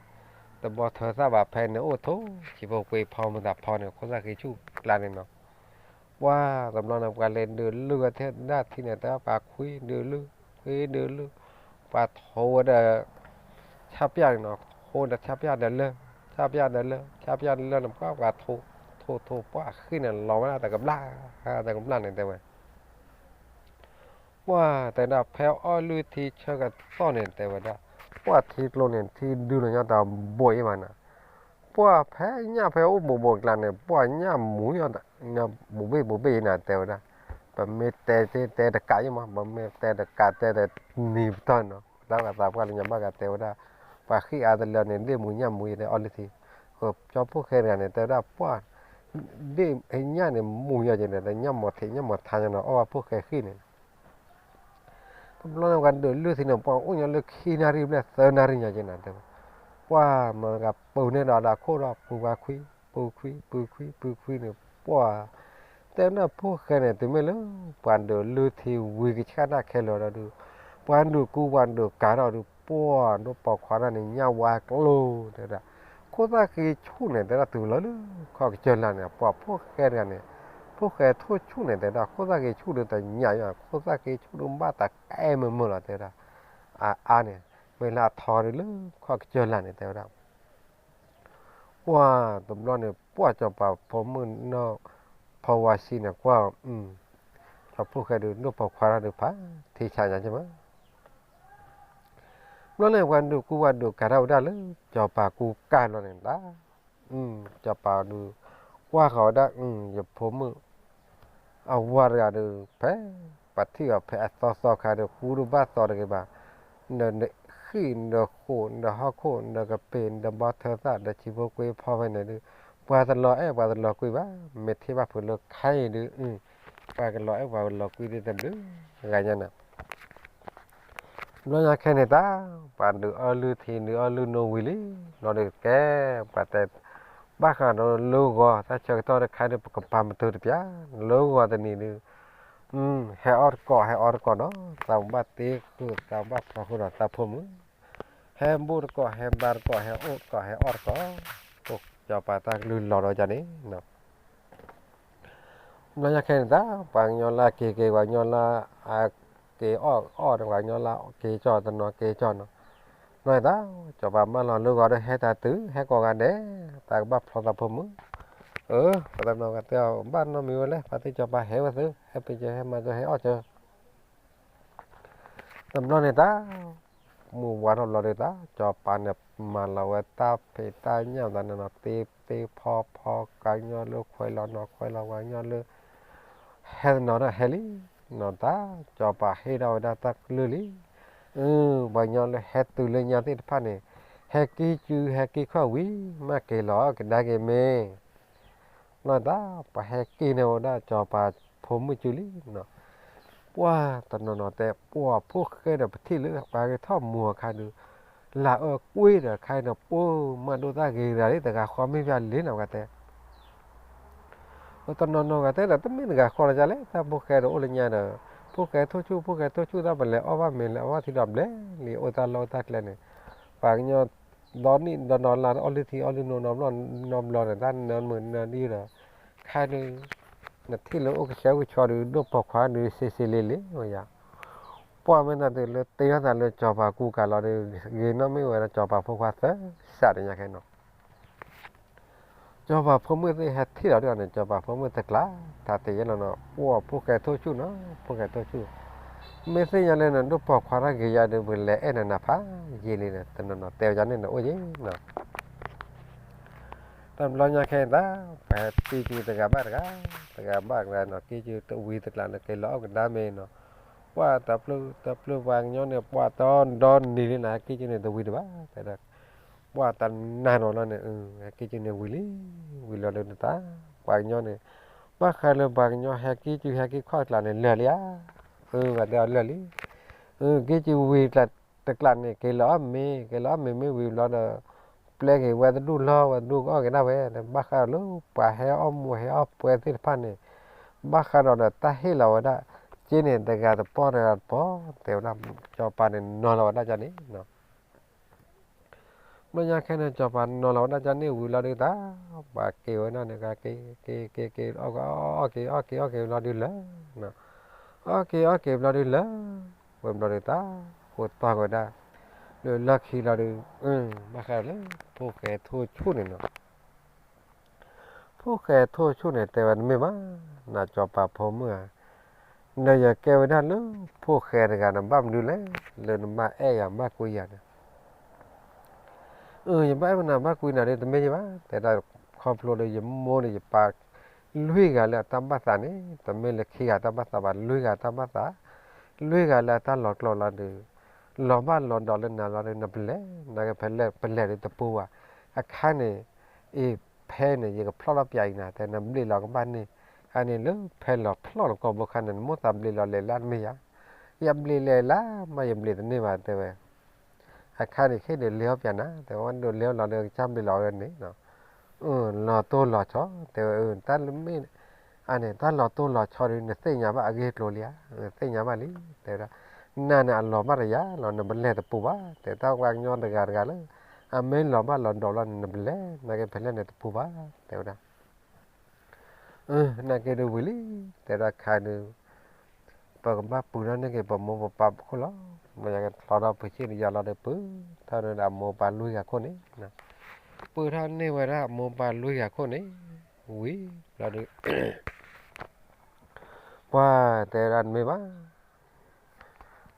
တဘီထၢသၣ်ဘၣ်ဖဲန့ၣ် အိၣ်ထိး ဆံးဖိကွ့ဖီမုၢ်သးဖီန့ၣ် ခိၣ်သၣ်ဃ့ဆူၣ်ကျါန့ၣ်နီၤ. ပှၢ်တဘျီန့ၣ် ပှၤလဲၤဒုးလုၢ်ဝဲထဲဒၣ်ထံန့ၣ် တဲပှၤခွံဒုးလုၢ်, ခွံဒုးလုၢ်, ပှၤထိးဝဲဒီး ဆၣ်ပျၢ်န့ၣ်နီၤ, ထိးဒီးဆၣ်ပျၢ်ဒီးလၢ, ဆၣ်ပျၢ်ဒီးလၢ, ဆၣ်ပျၢ်ဒီးလၢန့ၣ် ပှၢ်ပှၤထိး, ထိးထိးပှၢ်ဃ့န့ၣ် လီၤဝဲဒၣ်တကဘျၣ်, တကဘျၣ်န့ၣ်တဲဝဲ ပှၢ်တဲဒၣ်ဖဲအီၣ်လုၢ်ထံဆၢကတီၢ်န့ၣ် တဲဝဲဒၣ်, ပှၢ်ထံကျိန့ၣ် ထံဒုလီၤညီတဘိအံၤဘၣ်နၤ, ပှၢ်ဖဲညၣ်ဖဲအိၣ်ဘူးဘူးအကျါန့ၣ် ပှၢ်ညၣ်မူညီ ဘူးဘ့ၣ်ဘူးဘ့ၣ်အံၤနၤ တဲဝဲဒၣ်, ပမ့ၢ်တဲတဲတကးယံမး ပမ့ၢ်တဲတကးတဲတနံၤပတီၢ်နီၤ တၢ်သးပှၢ်လၢညါဘၣ်ဂၤတဲဝဲဒၣ်, ပှၤဃ့အါတလၢန့ၣ် ဒ့ၣ်မူညၣ်မူယဲၢ်န့ၣ် အီၣ်လုၢ်ထံ, ကၠီဖိၣ်ဃဲတဂၤန့ၣ် တဲဝဲဒၣ်ပှၢ် ဒ့ၣ်ညၣ်န့ၣ် မူညီကဲန့ၣ် ညၣ်မီၤထံးညၣ်မီၤထါညီနီၤ အီၣ်ဘၣ်ဖိၣ်ဃဲဃ့န့ၣ် တဘျီန့ၣ် ပှၤဒုးလုၢ်ထံန့ၣ် ပှၤအိၣ်ညီလၢခံနၣ်ရံၣ်ဘျဲၣ်သၢနၣ်ရံၣ်ညီကဲန့ၣ်တဲဝဲ, ပှၢ်မၤကပုၤန့ၢ်ဒီးအဒၣ်ခိၣ်ဒီး ပုၤပှၤခွံ, ပုၤခွံ ပုၤခွံ ပုၤခွံန့ၣ် ပှၢ် တဲဝဲဒၣ်ဖိၣ်ဃဲန့ၣ် တုၤမ့ၢ်လၢ ပှၤဒုးလုၢ်ထံဝံၤကဆှၣ်တၢ်ခဲလၢာ်ဒီးဒုး, ပှၤဒုးကူပှၤဒုးကၤထီၣ်ဒုး ပှၢ်ဒိၣ်ပိာ်ခွါတၢ်န့ၣ် ညၣ်ဝါကျိၤ တဲဝဲဒၣ်, ခိၣ်သၣ်ဃ့ဆူၣ်န့ၣ် တဲဝဲဒၣ်တုၤလီၤလၢ ခီၣ်ကစၢၢ်လၢ်န့ၣ် ပှၢ်ဖိၣ်ဃဲတဂၤန့ၣ်, ဖိၣ်ဃဲထိၣ်ဆူၣ်န့ၣ် တဲဝဲဒၣ် ခိၣ်သၣ်ဃ့ဆူၣ်ဒုးတညၣ်ယါ ခိၣ်သၣ်ဃ့ဆူၣ်ဒုးဘၣ်တၢ်ကဲမုာ်မုာ်လီၤ တဲဝဲဒၣ်, အါအါန့ၣ် မ့ၢ်လၢအထီဒုးလၢခီၣ်ကစၢၢ်လၢ်န့ၣ် တဲဝဲဒၣ် ပှၢ်တဘျီန့ၣ် ပှၢ်စီၤပၤဖိမုၣ်နီၢ်ဖီဝါဆံန့ၣ် ကွၢ်, ကၠီဖိၣ်ဃဲဒုး ဒိၣ်ပိာ်ခွါထီၣ်ဒုးဖး ထံဆးညါကဲမး, ဘျီန့ၣ် ပှၤဒုးကူပှၤဒုးကၤထီၣ်ဝဲဒၣ်လၢ စီၤပၤကူကၢ်ဘျီန့ၣ်တၢ်, စီၤပၤဒုး ကွၢ်ဃီၤဝဲဒၣ် ယဖိမုၣ် အဝၤတဂၤဒီး ဖဲ ပှၤထံၣ်အီၤဖဲအသီသီခါဒီး ကူတဘၣ်သီတဂ့ၤဘၣ်, ဒီးဃံၣ်ဒီးဃိးဒီးဟီၣ်ခိၣ်ဒီးကပ့ၤဒီးဘီထၢသၣ်ဒီးဆံးဖိကွ့ဖီဖဲန့ၣ်ဒုး ပှၤတလီၤအဲၣ်ပှၤတလီၤကွံဘၣ်, မ့ၢ်ထံၣ်ဘၣ်ဖုးလၢခါအံၤဒုး ပှၤကလီၤအဲၣ်ပှၤကလီၤကွံသ့ၣ်တဘျုးဂၤညါန့ၣ် ဘျီညါခဲန့ၣ်တၢ်, ပှၤဒုးအီၣ်လုၢ်ထံဒုးအီၣ်လုၢ်နိဝံၤလံ, ဘျီဒုးကဲ, ပှၤတဲ, ဘၣ်ဃးဒီးလၢဂီၤ တၢ်ဆၢကတီၢ်တခါဒုး ပကပၤမတုၤတပျၢ်, လၢဂီၤတနံၤဒုး, ဟဲအီၣ်တကိး ဟဲအီတကိးနီၤ, သးဘၣ်တ့ဃုာ် သးဘၣ်ဖီဃုာ်ဒီးသးဖိမုၣ်, ဟဲဘူၣ်တကိး ဟဲဘါတကိး ဟဲအိၣ်တကိး ဟဲအီၣ်တကိး, စီၤပၤတၢ်ကလုၢ်လီၤဒီးကန့ၣ် ဘျီညါခဲန့ၣ်တၢ် ပှၤကညီလၢအက့ၤက့ၤ ပှၤကညီလၢအက့ၤအီၣ်အီၣ် ပှၤကညီလၢက့ၤကၠီၣ်တနီၤက့ၤကၠီၣ်နီၤ, ဘျီန့ၣ်တၢ် စီၤပၤမၢလီၤလၢဂီၤဒီးဟဲတၢ်တုၤ ဟဲကိးဂၤဒဲး, တၢ်ကဘၣ်ဖျီသးဖိမုၣ်, အၢ ပှၤတနီၤဂၤတဲအီၤ ဘၣ်နီတမံၤဝဲလဲၣ် ပှၤသ့ၣ်စီၤပၤဟဲဝဲသ့ ဟဲပ့ၤစၢၤ ဟဲမၤစၢၤဟဲအီၣ်စၢၤ တဘျီန့ၣ်တၢ်, မုၢ်ဝါထီၣ်ဘျီဒုးတၢ် စီၤပၤန့ၣ် မၤလီၤဝဲတၢ်ဖံးတၢ်ညၣ်သးန့ၣ်နီၤ တ့တ့ဖီဖီ ပှၤကညီလၢခွဲးလီၤနီၤ ခွဲးလီၤပှၤကညီလၢ ဟဲတနီၤဒီးဟဲလံ, နီၤတၢ် စီၤပၤဟ့ၣ်ထီၣ်ဝဲဒၣ်တၢ်ကလုၢ်လံ, ပှၤကညီလၢဟဲတုၤလၢညါသ့ၣ်တဖၣ်န့ၣ် ဟဲက့ၤစု ဟဲက့ၤခီၣ်ဝံၤ မ့ၢ်က့ၤလီၤကဒါက့ၤမ့ၢ် ဘျီတၢ် ပှၤဟဲက့ၤန့ၢ်ဝဲဒၣ်စီၤပၤဖိမုၣ်စုလံနီၤ, ပှၢ်တနီၤနီၤတဲ ပှၢ်ဖိၣ်ဃဲဒီးပထံၣ်လၢပှၤဂဲၤထီၣ်မူအခါဒုး လၢအၢကွ့ဒီးခါအံၤဒီး ပှၢ်မၤဒိၣ်တၢ်ဂ့ၤဂၤလံ တဂၤဃီမ့ၢ်ပျၢ်လံနီၤ ပှၤတဲ တနီၤနီၤဂၤတဲဒီး တမ့ၢ်တဂၤဃီလီၤဒ်လဲၣ် တၢ်ဖိၣ်ဃဲဒီးအိၣ်လၢညါဒီး ဖိၣ်ဃဲထိၣ်ဆူၣ် ဖိၣ်ဃဲထိၣ်ဆူၣ် တၢ်ပလဲၤအီၣ်ဘၣ်မ့ၤ လဲၤအီၣ်ဘၣ်ထံဒီးဘျဲၣ်လံ အိၣ်တၢ်လီၢ်အိၣ်တၢ်ကျဲန့ၣ် ပှၤကညီ ဒီနံၣ်ဒီနီၤလါ အီၣ်လုၢ်ထံအီၣ်လုၢ်နိ နီတဘျီနီတဘျီန့ၣ် တၢ်နၢမုာ်နၢဒံးဒီး ခါဒုး နထံၣ်လၢအိၣ်ကဆှဲကဆှီဒုး ဒိၣ်ပိာ်ခွါဒုးစ့စ့လ့လ့ဝဲယါ ပှၢ်မ့ၢ်တၢ်တုၤလၢတ့ထီၣ်သးလၢစီၤပၤကူကၤလီၤဒီး ဂ့ၤနီၣ်မ့ၢ်ဝဲဒၣ်စီၤပၤဖိခွါသၢစးတညါခဲနီၤ စီၤပၤဖိမုၣ်သ့ၣ်ဟဲထံၣ်လီၤဒ်အီၤန့ၣ် စီၤပၤဖိမုၣ်တကျါ, တၢ်တယဲလီၤနီၤ, အိၣ်ဖိၣ်ဃဲထိၣ်ဆူၣ်နီၤ, ဖိၣ်ဃဲထိၣ်ဆူၣ်, မ့ၢ်သ့ၣ်ညါလၢနဒိၣ်ပိာ်ခွါတၢ်ဂ့ၤယါဒီး ပကလဲၤအဲၣ်နၤနၤဖးယံာ်လံန့ၣ် တနီၤနီၤ တဲဝဲဒ်န့ၣ်န့ၣ် အိၣ်ယံၤနီၤ. တဘျီညါခဲအံၤသး ပှၤဟဲက့ၤကၠူတဂၤဘၣ်တဂၤ, တဂၤဘၣ်တဂၤနီၤ, က့ၤကၠူတဝံၤတကျါန့ၣ် က့ၤလီၤအီၣ်ကဒါမ့ၤနီၤ, ပှၤတဖျၢၣ်တဖျၢၣ်ပှၤကညီန့ၣ် ပှၤတီဒီနံၤလံန့ၣ် ဟဲက့ၤကၠူန့ၣ်တဝံၤဒံးဘၣ်, တဲဒၣ် ပှၤတနၤနီၤလီၤန့ၣ် ဟဲက့ၤကၠူန့ၣ်ဝံၤလံ, ဝံၤလီၤဒုးတၢ် ပှၤကညီန့ၣ်, ဘၣ်ဃးလၢပှၤကညီဟဲက့ၤကၠူဟဲက့ၤခီၣ်တကျါန့ၣ် လၢာ်လံဧါ, အဝဲတဲအီၤလၢာ်လံ, က့ၤကၠူဝံၤတကျါန့ၣ် က့ၤလီၤအီၣ်မ့ၤ, က့ၤလီၤအီၣ်မ့ၤမ့ၢ်ဝံၤဘျီဒီး ပျဲက့ၤဝဲတဒူၣ်လီၤ ဝဲတဒူၣ်ကအီၣ်က့ၤဒၣ်ဝဲ, ဘၣ်ဃးဒီးလၢပှၤဟဲအီၣ်မူးဟဲအီၣ်ပှဲၤသ့ၣ်တဖၣ်န့ၣ်, ဘၣ်ဃးဒီးဒီးတၢ်ဟ့ၣ်လီၤဝဲဒၣ်, က့န့ၣ် တဂၤတပီၢ်တဂၤတပီၢ်, တဲဝဲဒၣ် စီၤပၤန့ၣ်နီၤလီၤဝဲဒၣ်ကန့ၣ် ဘျီညါခဲန့ၣ် စီၤပၤနီၤလီၤဝဲဒၣ်ကန့ၣ်ဝံၤလီၤဒုးတၢ်, ပှၤက့ၤဝဲဒၣ်န့ၣ် က့ၤက့ၤက့ၤက့ၤ အီၣ်က့ၤအီၣ်က့ၤအီၣ်က့ၤဘျီဒုးလၢာ်, အီၣ်က့ၤအီၣ်က့ၤဘျီဒုးလၢာ်, ဝဲဘျီဒုးတၢ်, ဃိသီၣ်က့ၤဝဲဒၣ်, လၢလီၢ်ခံလီၤဒုး, ဘၣ်ဃးလၢ ဖိၣ်ဃဲထိၣ်ဆူၣ်န့ၣ်နီၤ ဖိၣ်ဃဲထိၣ်ဆူၣ်န့ၣ် တဲဝဲတမ့ၢ်ဘၣ်, နၤစီၤပၤဖိမုၣ်ဧါ, နယကဲဝဲဒၣ်လၢဖိၣ်ဃဲတဂၤန့ၣ် ဘၣ်မနုၤလဲၣ်, လၢနဘၣ်အဲၣ်ယၤဘၣ်ကွံယၤန့ၣ်, အၢ ယဘၣ်အဲၣ်နၤဘၣ်ကွံနၤဒ်တမ့ၢ်ယဘၣ်, တဲဒၣ်ခီဖျိလၢယမိၢ်ဒီးယပၢ် လွံၢ်ဂၤလၢအတၢ်ဘၣ်သးန့ၣ် တမ့ၢ်လၢခံဂၤတၢ်ဘၣ်သးဘၣ်, လွံၢ်ဂၤတၢ်ဘၣ်သး, လွံၢ်ဂၤလၢအတၢ်လီၤကျိၤလီၤဒုး, လီၤဘၣ်လီၤဒီးလၢနၤလီၤဒုး နပလဲၤ, နကဖဲလဲၣ်ပလဲၤဒုးတပူၤဘၣ်, အခါန့ၣ်, အ့ၣ်ဖဲန့ၣ် ယကဖျီၣ်ထီၣ်ပၠးအံၤနၤ တဲနဘျ့ၣ်လီၤကဘၣ်န့ၣ်, အန့ၣ်လၢဖဲလီၤဖျီၣ်လီၤကီၢ်ဘိခါန့ၣ် နမိၢ်သးဘျ့ၣ်လီၤလဲၤလၢနမ့ၢ်ယၤ, ယဘျ့ၣ်လဲၤလၢမး ယဘျ့ၣ်တန့ၢ်ဘၣ်တဲဝဲ အခါန့ၣ် ခဲဒုးလ့ၤအီၣ်ပၠးနၤ တဲဝဲဒိးလ့ၤအီၣ်လီၤဒီးကစၢ်ဘျ့ၣ်လီၤဝဲန့ၣ်, လီၤတိၢ်လီၤဆီ တဲဝဲ တၢ်လၢမ့ၢ်, အန့ၣ် တၢ်လီၤတိၢ်လီၤဆီဒီး နသ့ၣ်ညါဘၣ်အဂ့ၢ်အကျိၤလံဧါ, သ့ၣ်ညါဘၣ်လံ တဲဝဲဒၣ်, နၤန့ၣ်အလီၤဘၣ်တယၤလီၤ နပလဲၤတပူၤဘၣ် တဲတၢ်ပှၤကညီတဂၤတဂၤလၢ, အမ့ၢ်လီၤဘၣ်လီၤဒီးလီၤန့ၣ် နပလဲၤ နကဖဲလဲၣ်န့ၣ်တပူၤဘၣ် တဲဝဲဒၣ် နာ်က့ဒုးဝံၤလံ, တဲဒၣ်ခါဒုး, ပကဘၣ်ပုၢ်ထီၣ်န့ၢ်က့ၤပမိၢ်ပပၢ်ပခိၣ်လီၤ, မ့ၢ်ယကချီထီၣ်ပဆ့ၣ်တယၤလီၤဒီးပုၢ်ထီၣ်န့ၢ်ဒီးအမိၢ်ပၢ်လွံၢ်ဂၤခိၣ်န့ၣ်, ပုၢ်ထီၣ်န့ၢ်ဝဲဒၣ်အမိၢ်ပၢ်လွံၢ်ဂၤခိၣ်န့ၣ်, ဝံၤလီၤဒုး ပှၤတဲဒၣ်တမ့ၢ်ဘၣ်,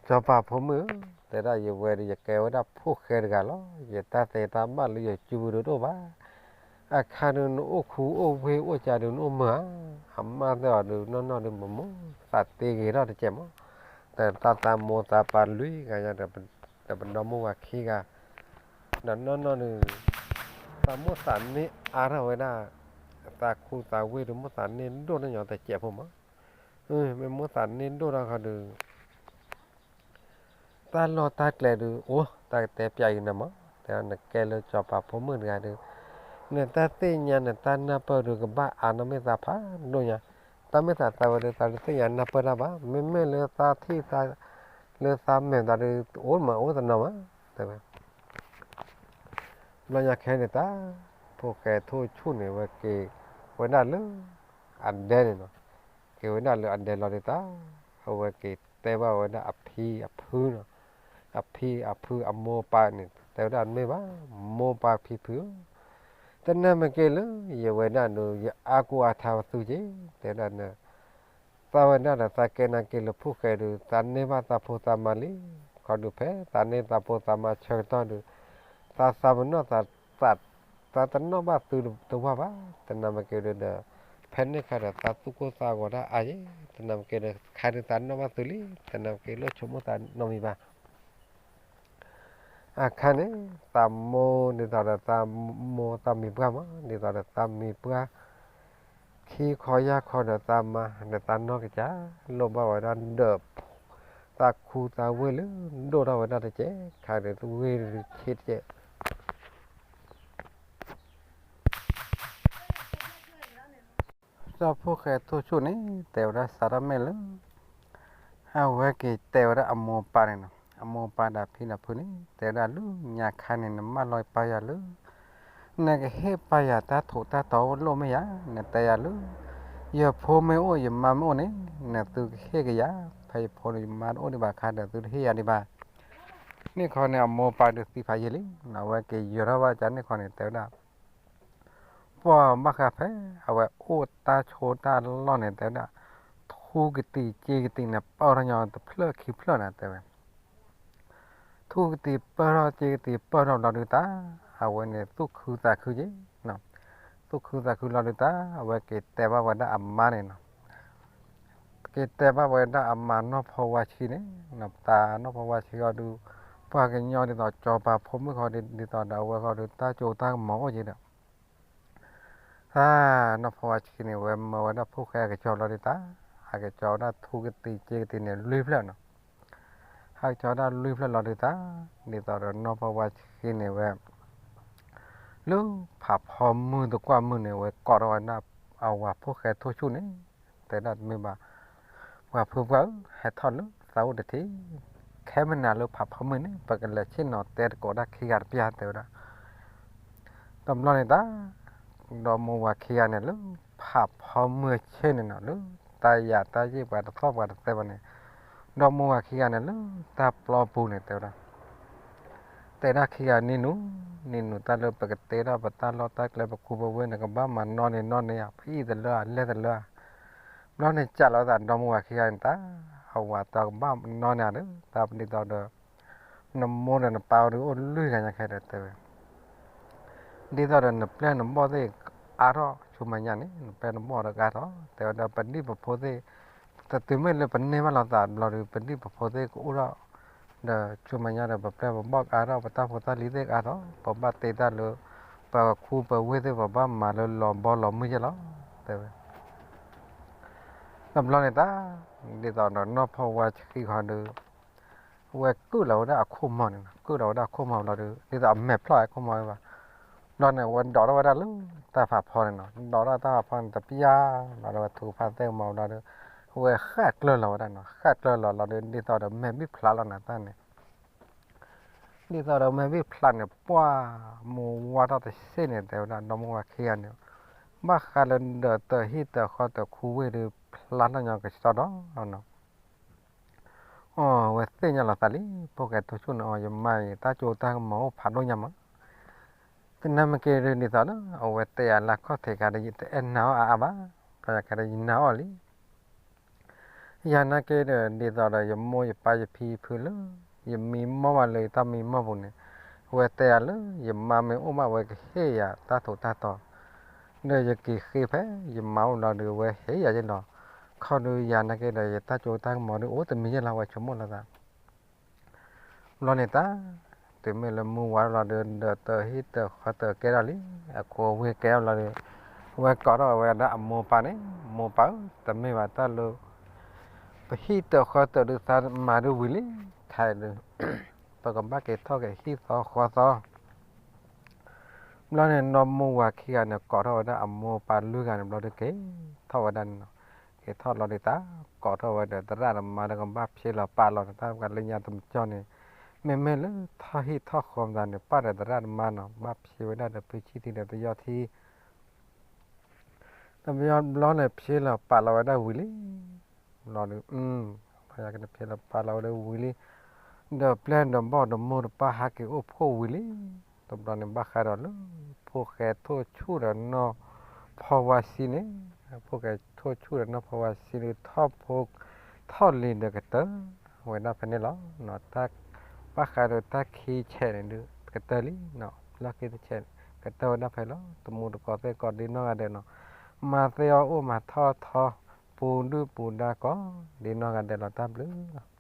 စီၤပၤဖိမုၣ်ဧၢ, တဲဒၣ်ယဝဲဒုးယကဲဝဲဒၣ်ဖိၣ်ဃဲတဂၤလီၤ, ယတၢ်သ့တၢ်ဘၣ်လၢယစုပူၤဒုးတအိၣ်ဘၣ်, အခါဒုးနအိၣ်ခူအိၣ်ဝ့ၢ်အိၣ်ကးဒုးနအိၣ်မုာ်ဧါ, အမါသ့ၣ်အီၤဒုးနီၢ်နီၢ်ဒုး မမိၢ်သးတ့ဂ့ၤထီၣ်တကဲးမး, တၢ်သးမိၢ်သးပၢ်လွံၢ်ဂၤညါဒီး ပဒီမိၢ်ဝၤခံဂၤ, ဒီးနီၢ်နီၢ်ဒုး သးမိၢ်သးန့ၢ်အါထီၣ်ဝဲဒၣ်, သးခူသးဝ့ၢ်ဒုးမိၢ်သးန့ၢ်ဒိၣ်ထီၣ်ညီတကဲးဖိမး, မ့ၢ်မိၢ်သးန့ၢ်ဒိၣ်ထီၣ်ခီဒုး တၢ်လီၢ်တၢ်ကျဲဒုးအိၣ် တၢ်ကတဲပၠးအံၤနၤမး, တဲနကဲလၢစီၤပၤဖိမုၣ်တဂၤဒုး, နတၢ်သ့ၣ်ညါနတၢ်နၢ်ပၢၢ်ဒုးကဘၣ်အါနီၢ်မ့ၢ်သးဖးဒိၣ်ညါ, တၢ်မ့ၢ်သးသးဝဲဒုး သးတသ့ၣ်ညါနၢ်ပၢၢ်တၢ်ဘၣ်, မ့မ့ၢ်လၢသးထံၣ်သး, လၢသးမဲာ်သးဒုး အိၣ်မးအိၣ်တနီၤမး, တဲဝဲ ဘျီညါခဲန့ၣ်တၢ်, ဖိၣ်ဃဲထိၣ်ဆူၣ်န့ၣ် အဝဲက့ၤဝဲဒၣ်လၢအဒဲန့ၣ်နီၤ, က့ၤဝဲဒၣ်လၢအဒဲလီၤဒုးတၢ်, အဝဲက့ၤတဲဘၣ်ဝဲဒၣ်အဖံအဖုနီၤ, အဖံအဖုအမိၢ်ပၢ်န့ၣ် တဲဝဲဒၣ်တမ့ၢ်ဘၣ်, မိၢ်ပၢ်ဖံဖုဧၢ, တနၢ်မ့ၢ်က့ၤလၢ ယဝဲဒၣ်ဒုး ယအါကူအါထါဝဲသုက့ၤ, တဲဒၣ်န သးဝဲဒၣ်ဒီးသးကဲနာ်က့ၤလၢဖိၣ်ဃဲဒုး သးန့ၢ်ဘၣ်သးဖိသးမါလံ, ခီဒုးဖဲသးန့ၢ်သးဖိသးမါဆၢကတီၢ်ဒုး, သးသးပနီၣ်သး, သးတနီၣ်ဘၣ်သုတဝၢ်ဘၣ်, တနၢ်မ့ၢ်က့ၤဒုးဒီး, ဖဲန့ၣ်ခါဒီးသးသူၣ်ကိၢ်သးဂီၤတၢ်အါယဲ, တနၢ်မ့ၢ်က့ၤဒီးခါဒုးသးနီၣ်ဘၣ်သုလံ, တနၢ်မ့ၢ်က့ၤလိၣ်ဆိကမိၣ်သးနီတမံၤဘၣ် အခါန့ၣ် သးမိၢ်ဒ်သိးဒီးသးမိၢ်သးမံၤပှၢ်မး ဒ်သိးဒီးသးမံၤပှၢ်, ခံခီယၢ်ခီဒီးသးမါ ဒီးသးနီၢ်ကစၢ် လိၣ်ဘၣ်ဝဲဒၣ်ဒီး သးခူသးဝ့ၢ်လၢ ဒိၣ်ထီၣ်ဝဲဒၣ်တကဲး ခါဒီးဝ့ၢ်ဆ့တကဲး စီၤဖိၣ်ဃဲထိၣ်ဆူၣ်န့ၣ် တဲဝဲဒၣ်စးထီၣ်မ့ၢ်လၢ အဝဲက့ၤတဲဝဲဒၣ်အမိၢ်ပၢ်န့ၣ်နီၤ, အမိၢ်ပၢ်ဒီးဖံဒီးဖုန့ၣ် တဲဝဲဒၣ်လၢညါခါန့ၣ် နမၢလီၤပာ်ယၤလၢ နကဟ့ၣ်ပာ်ယၤတၢ်ထိးတၢ်တီလိၣ်မ့ၢ်ယၤ, နတဲယၤလၢ ယဖိမ့ၢ်အိၣ်ယမါမ့ၢ်အိၣ်န့ၣ် နသုကဟ့ၣ်က့ၤယၤ, ဖဲယဖိဒီးယမါတအိၣ်ဒံးဘၣ်အခါဒီးသုတဟ့ၣ်ယၤဒံးဘၣ်. န့ၣ်ခီန့ၣ် အမိၢ်ပၢ်ဒုးသံဖးယံာ်လံ, အဝဲက့ၤယၢၤထီၣ်ဘၣ်ကန့ၣ်ခီန့ၣ် တဲဝဲဒၣ် ဖိ ပှၢ်ဘၣ်ဃးဖဲ အဝဲအိၣ်တၢ်ဆိးတၢ်လီၢ်န့ၣ် တဲဝဲဒၣ် ထူကတံၤစ့ကတံၤန့ၣ် ပၢၢ်ထီၣ်ညီတဖျၢၣ်ခံဖျၢၣ်န့ၣ် တဲဝဲ ထူကတံၤပၢၢ်ထီၣ်စ့ကတံၤပၢၢ်ထီၣ်ဘျီဒုးတၢ် အဝဲန့ၣ်သူၣ်ခုသးခုက့ၤ, သူၣ်ခုသးခုလီၤဒုးတၢ် အဝဲက့ၤတဲဘၣ်ဝဲဒၣ်အမါန့ၣ်နီၤ, က့ၤတဲဘၣ်ဝဲဒၣ်အမါနီၢ်ဖီဝါဆှံန့ၣ်, တၢ်နီၢ်ဖီဝါဆှံဃီဒုး ပှၤကညီဒ်သိးစီၤပၤဖိမုၣ်ဃီဒ်သိးဒီးအဝဲဃီဒုး တၢ်စိတၢ်ကမီၤအိၣ်က့ၤဒီး တၢ်နီၢ်ဖီဝါဆှံန့ၣ် ဝဲမၢဝဲဒၣ်ဖိၣ်ဃဲအကစီၤလီၤဒုးတၢ်, ဟးကစီၤဝဲဒၣ်ထူကတံၤစ့ကတံၤန့ၣ်လွံၢ်ဖျၢၣ်နီၤ, ဟးကစီၤဝဲဒၣ်လွံၢ်ဖျၢၣ်လီၤဒုးတၢ်, ဒ်သိးဒီးနီၢ်ဖီဝါဆှံန့ၣ်ဝဲ လၢဖးဖီမုၢ်တကွၢ်မုၢ်န့ၣ် ဝဲကိးထီၣ်ဝဲဒၣ်အဝၤဖိၣ်ဃဲထိၣ်ဆူၣ်န့ၣ်, တဲဒၣ်တမ့ၢ်ဘၣ် ပှၤဖုပှၢ်ဧၢ ဟဲထီၣ်လၢသးအိၣ်တထံး, ခဲမုၢ်နၤလၢဖးဖီမုၢ်န့ၣ် ပကလဲၤဆ့ၣ်နီၤတဲသကိးတၢ်ခံဂၤတပျၢ် တဲဝဲဒၣ် တဘျီန့ၣ်တၢ်, ဒီမိၢ်ဝၤခံဂၤန့ၣ်လၢ ဖးဖီမုၢ်ဆ့ၣ်န့ၣ်နီၤ လၢတၢ်ယၤတၢ်ယ့ၢ်ပှၤတထီၣ်ပှၤတသဲဘၣ်န့ၣ်, ဒီမိၢ်ဝၤခံဂၤန့ၣ်လၢတၢ်ပျီပူၤန့ၣ် တဲဝဲဒၣ် တဲဒၣ်ခံဂၤနံၤနူၤ, နံၤနူၤတၢ်လၢပကတ့ထီၣ်ပတၢ်လီၢ်တၢ်ကျဲပခူပဝ့ၢ်န့ၣ် ကဘၣ်မၤနီၣ်န့ၢ်နီၣ်န့ၢ်ဧါ ပအံၣ်တလၢဧါ လဲၢ်တလၢဧါ, ဘျီန့ၣ်စးလီၤသးဒီမိၢ်ဝၤခံဂၤန့ၣ်တၢ်, အဝၤတၢ်ကဘၣ်နီၣ်န့ၢ်ဧါဒီး တၢ်ဒ်သိးဒီး နမိၢ်ဒီးနပၢ်အိၣ်ဒုးအိၣ်လွံၢ်ဂၤညါခဲဒီးတဲဝဲ ဒ်သိးဒီးနပျဲၢ်နဘီၣ်သ့ၣ်အါထီၣ်ဆူမဲာ်ညါန့ၣ် နပျဲၢ်နဘီၣ်ဒီးကအါထီၣ် တဲဝဲဒၣ်ပဒံၣ်ပဖိသ့ၣ်, တတုၤမ့ၢ်လၢပန့ၢ်ဘၣ်လိာ်သးဘျီဒီး ပဒံၣ်ပဖိသ့ၣ်ကအိၣ်ထီၣ်, ဒီးဆူမဲာ်ညါဒီးပပျဲၢ်ပဘီၣ်ကအါထီၣ် ပတၢ်ဖိတၢ်လံၤသ့ၣ်ကအါထီၣ် ပဘၣ်တ့တၢ်လၢ ပခူပဝ့ၢ်သ့ၣ် ပဘၣ်မၤလၢလီၤဘီလီၤမုၢ်ယဲၢ်လီၤ, တဲဝဲ တဘျီန့ၣ်တၢ်, ဒ်သိးဒီးနီၢ်ဖီဝါဆှံဃီဒီး အဝဲကုၢ်လီၤဝဲဒၣ်အခိၣ်မီၤန့ၣ်နီၤ, ကုၢ်လီၤဝဲဒၣ်အခိၣ်မီၤဘျီဒီး ဒ်သိးအမဲာ်ဖျီၣ်အခိၣ်မီၤဝဲဘၣ်, ဘျီန့ၣ်အဝဲဒိးထီၣ်ဝဲဒၣ်လၢတၢ်ဖးဖီန့ၣ်နီၤ, ဒိးထီၣ်တၢ်ဖးဖီန့ၣ်တပျၢ်လီၤဒီး ဝဲထုကဖၣ်သ့ၣ်ကမီၤဘျီဒီး အဝဲဃၣ်ကျၢၢ်လီၤဝဲဒၣ်နီၤ, ဃၣ်ကျၢၢ်လီၤလီၤဒီး ဒ်သိးဒီးမဲာ်ဘံၣ်ဖျါလီၤနၤတၢ်န့ၣ် ဒ်သိးဒီးမဲာ်ဘံၣ်ဖျါန့ၣ် ပှၢ်မူဝါထီၣ်တစ့ၢ်န့ၣ် တဲဝဲဒၣ်ဒီမိၢ်ဝၤခံဂၤန့ၣ်, ဘၣ်ဃးလၢဒီးတဟံၣ်တဃီတခူဝ့ၢ်ဒီး ဖျါထီၣ်ညီကစီဒီး အဝဲသ့ၣ်ညါလီၤသးလံ, ဖိၣ်ဃဲထိၣ်ဆူၣ်န့ၣ် အီၤ ယမါအံၤ တၢ်စိတၢ်ကမီၤအိၣ်ဖးဒိၣ်ညါမး, သနာ်က့ဒ်သိးဒီး အဝဲတဲယၤလၢခီၣ်ထံးခါဒီး ယတအဲၣ်နာ်အီၣ်အါအါဘၣ်, ခီၣ်ထံးခါဒီးယနာ်အီၣ်လံ ယၤနာ်က့ဒီး ဒ်သိးဒီးယမိၢ်ယပၢ်ယဖံယဖုလၢ ယမံမီၢ်ဘၣ်လၢယတၢ်မံမီၢ်ပူၤန့ၣ်, အဝဲတဲယၤလၢ ယမါမ့ၢ်အိၣ်ဘၣ်ဝဲကဟ့ၣ်ယၤတၢ်ထူးတၢ်တီၤ, ဒီးယက့ၤဃ့ဖဲယမါအိၣ်လီၤဒီး အဝဲဟ့ၣ်ယၤယဲလီၤ, ခီဒီးယၤနာ်က့ဒီး ယတၢ်စိတၢ်ကမီၤဒီး အိၣ်တမံၤယဲလီၤ ဝဲဆိကမိၣ်လီၤသး ဘျီန့ၣ်တၢ်, တုၤမ့ၢ်လၢမူဝါလီၤဒီး ဒီးတဟံၣ်တဃီတကဲထီၣ်လံ, အခိဝ့ၢ်ကဲထီၣ်လီၤဒီး အဝဲကိးထီၣ်ဝဲဒၣ်အမိၢ်ပၢ်န့ၣ်, မိၢ်ပၢ်ဧၢ တမ့ၢ်ဘၣ်တၢ်လၢ ပဟံၣ်တဃီတဒုးသးမၤဒုးဝံၤလံ, ခဲအံၤဒုး ပကဘၣ်က့ၤထီၣ်က့ၤဟံၣ်သီဃီသီ ဘျီန့ၣ် နီၢ်မိၢ်ဝၤခံဂၤန့ၣ် ကိးထီၣ်ဝဲဒၣ်အမိၢ်ပၢ်လွံၢ်ဂၤန့ၣ် ဘျီဒုးက့ၤထီၣ်ဝဲဒၣ်န့ၣ်နီၤ, က့ၤထီၣ်လီၤဒုးတၢ်, ကိးထီၣ်ဝဲဒီးသရၣ်သမါဒီးကဘၣ်ဖျ့လီၤပာ်လီၤန့ၣ် တၢ်ပှၤလၢညါတမကၠီန့ၣ်, မ့မ့ၢ်လၢထီၣ်ဟံၣ်ထီၣ်ဃီမသးန့ၣ် ပာ်ဒီးသရၣ်သမါနီၤ ဘၣ်ဖျ့ဝဲဒၣ်ဒီးဖုဆံၣ်ထံဒီးပယီၢ်ထံ တဘျီဘျီန့ၣ် ဖျ့လီၤပာ်လီၤဝဲဒၣ်ဝံၤလံ, ဘျီဒုး ဖျ့လီၤပာ်လီၤဝဲဒၣ်ဝံၤလံ, ဒီးပျဲၢ်ဒီးဘီၣ်ဒီးမိၢ်ဒီးပၢ်ဟးက့ၤအိၣ်ဖှိၣ်ဝံၤလံ, တဘျီန့ၣ် ဘၣ်ဃးဒီးလၢ ဖိၣ်ဃဲထိၣ်ဆူၣ်ဒီးနီၢ်ဖီဝါဆှံန့ၣ်, ဖိၣ်ဃဲထိၣ်ဆူၣ်ဒီးနီၢ်ဖီဝါဆှံန့ၣ် ထီၣ်ဖိထီၣ်လံၤဒီးကတၢၢ်ဝဲဒၣ်ဖဲန့ၣ်လီၤ. တၢ်ဘၣ်ဃးဒီးတၢ်ခံဆဲးန့ၣ်ဒုး ကတၢၢ်လံ, လီၢ်ခံတဆဲးန့ၣ် ကတၢၢ်ဝဲဒၣ်ဖဲလီၤ. တမူတကိးသ့ၣ်ကိးဒ်နီၢ်ဂၤဒဲးနီၤ, မၤသ့အီၣ်အိၣ်မၤထီၣ်ထီ ပူၤဒုၣ်ပူၤဒါကိးဒ်နီၢ်ဂၤဒဲးလီၤ. တၢ်ဘျုးလီၤ.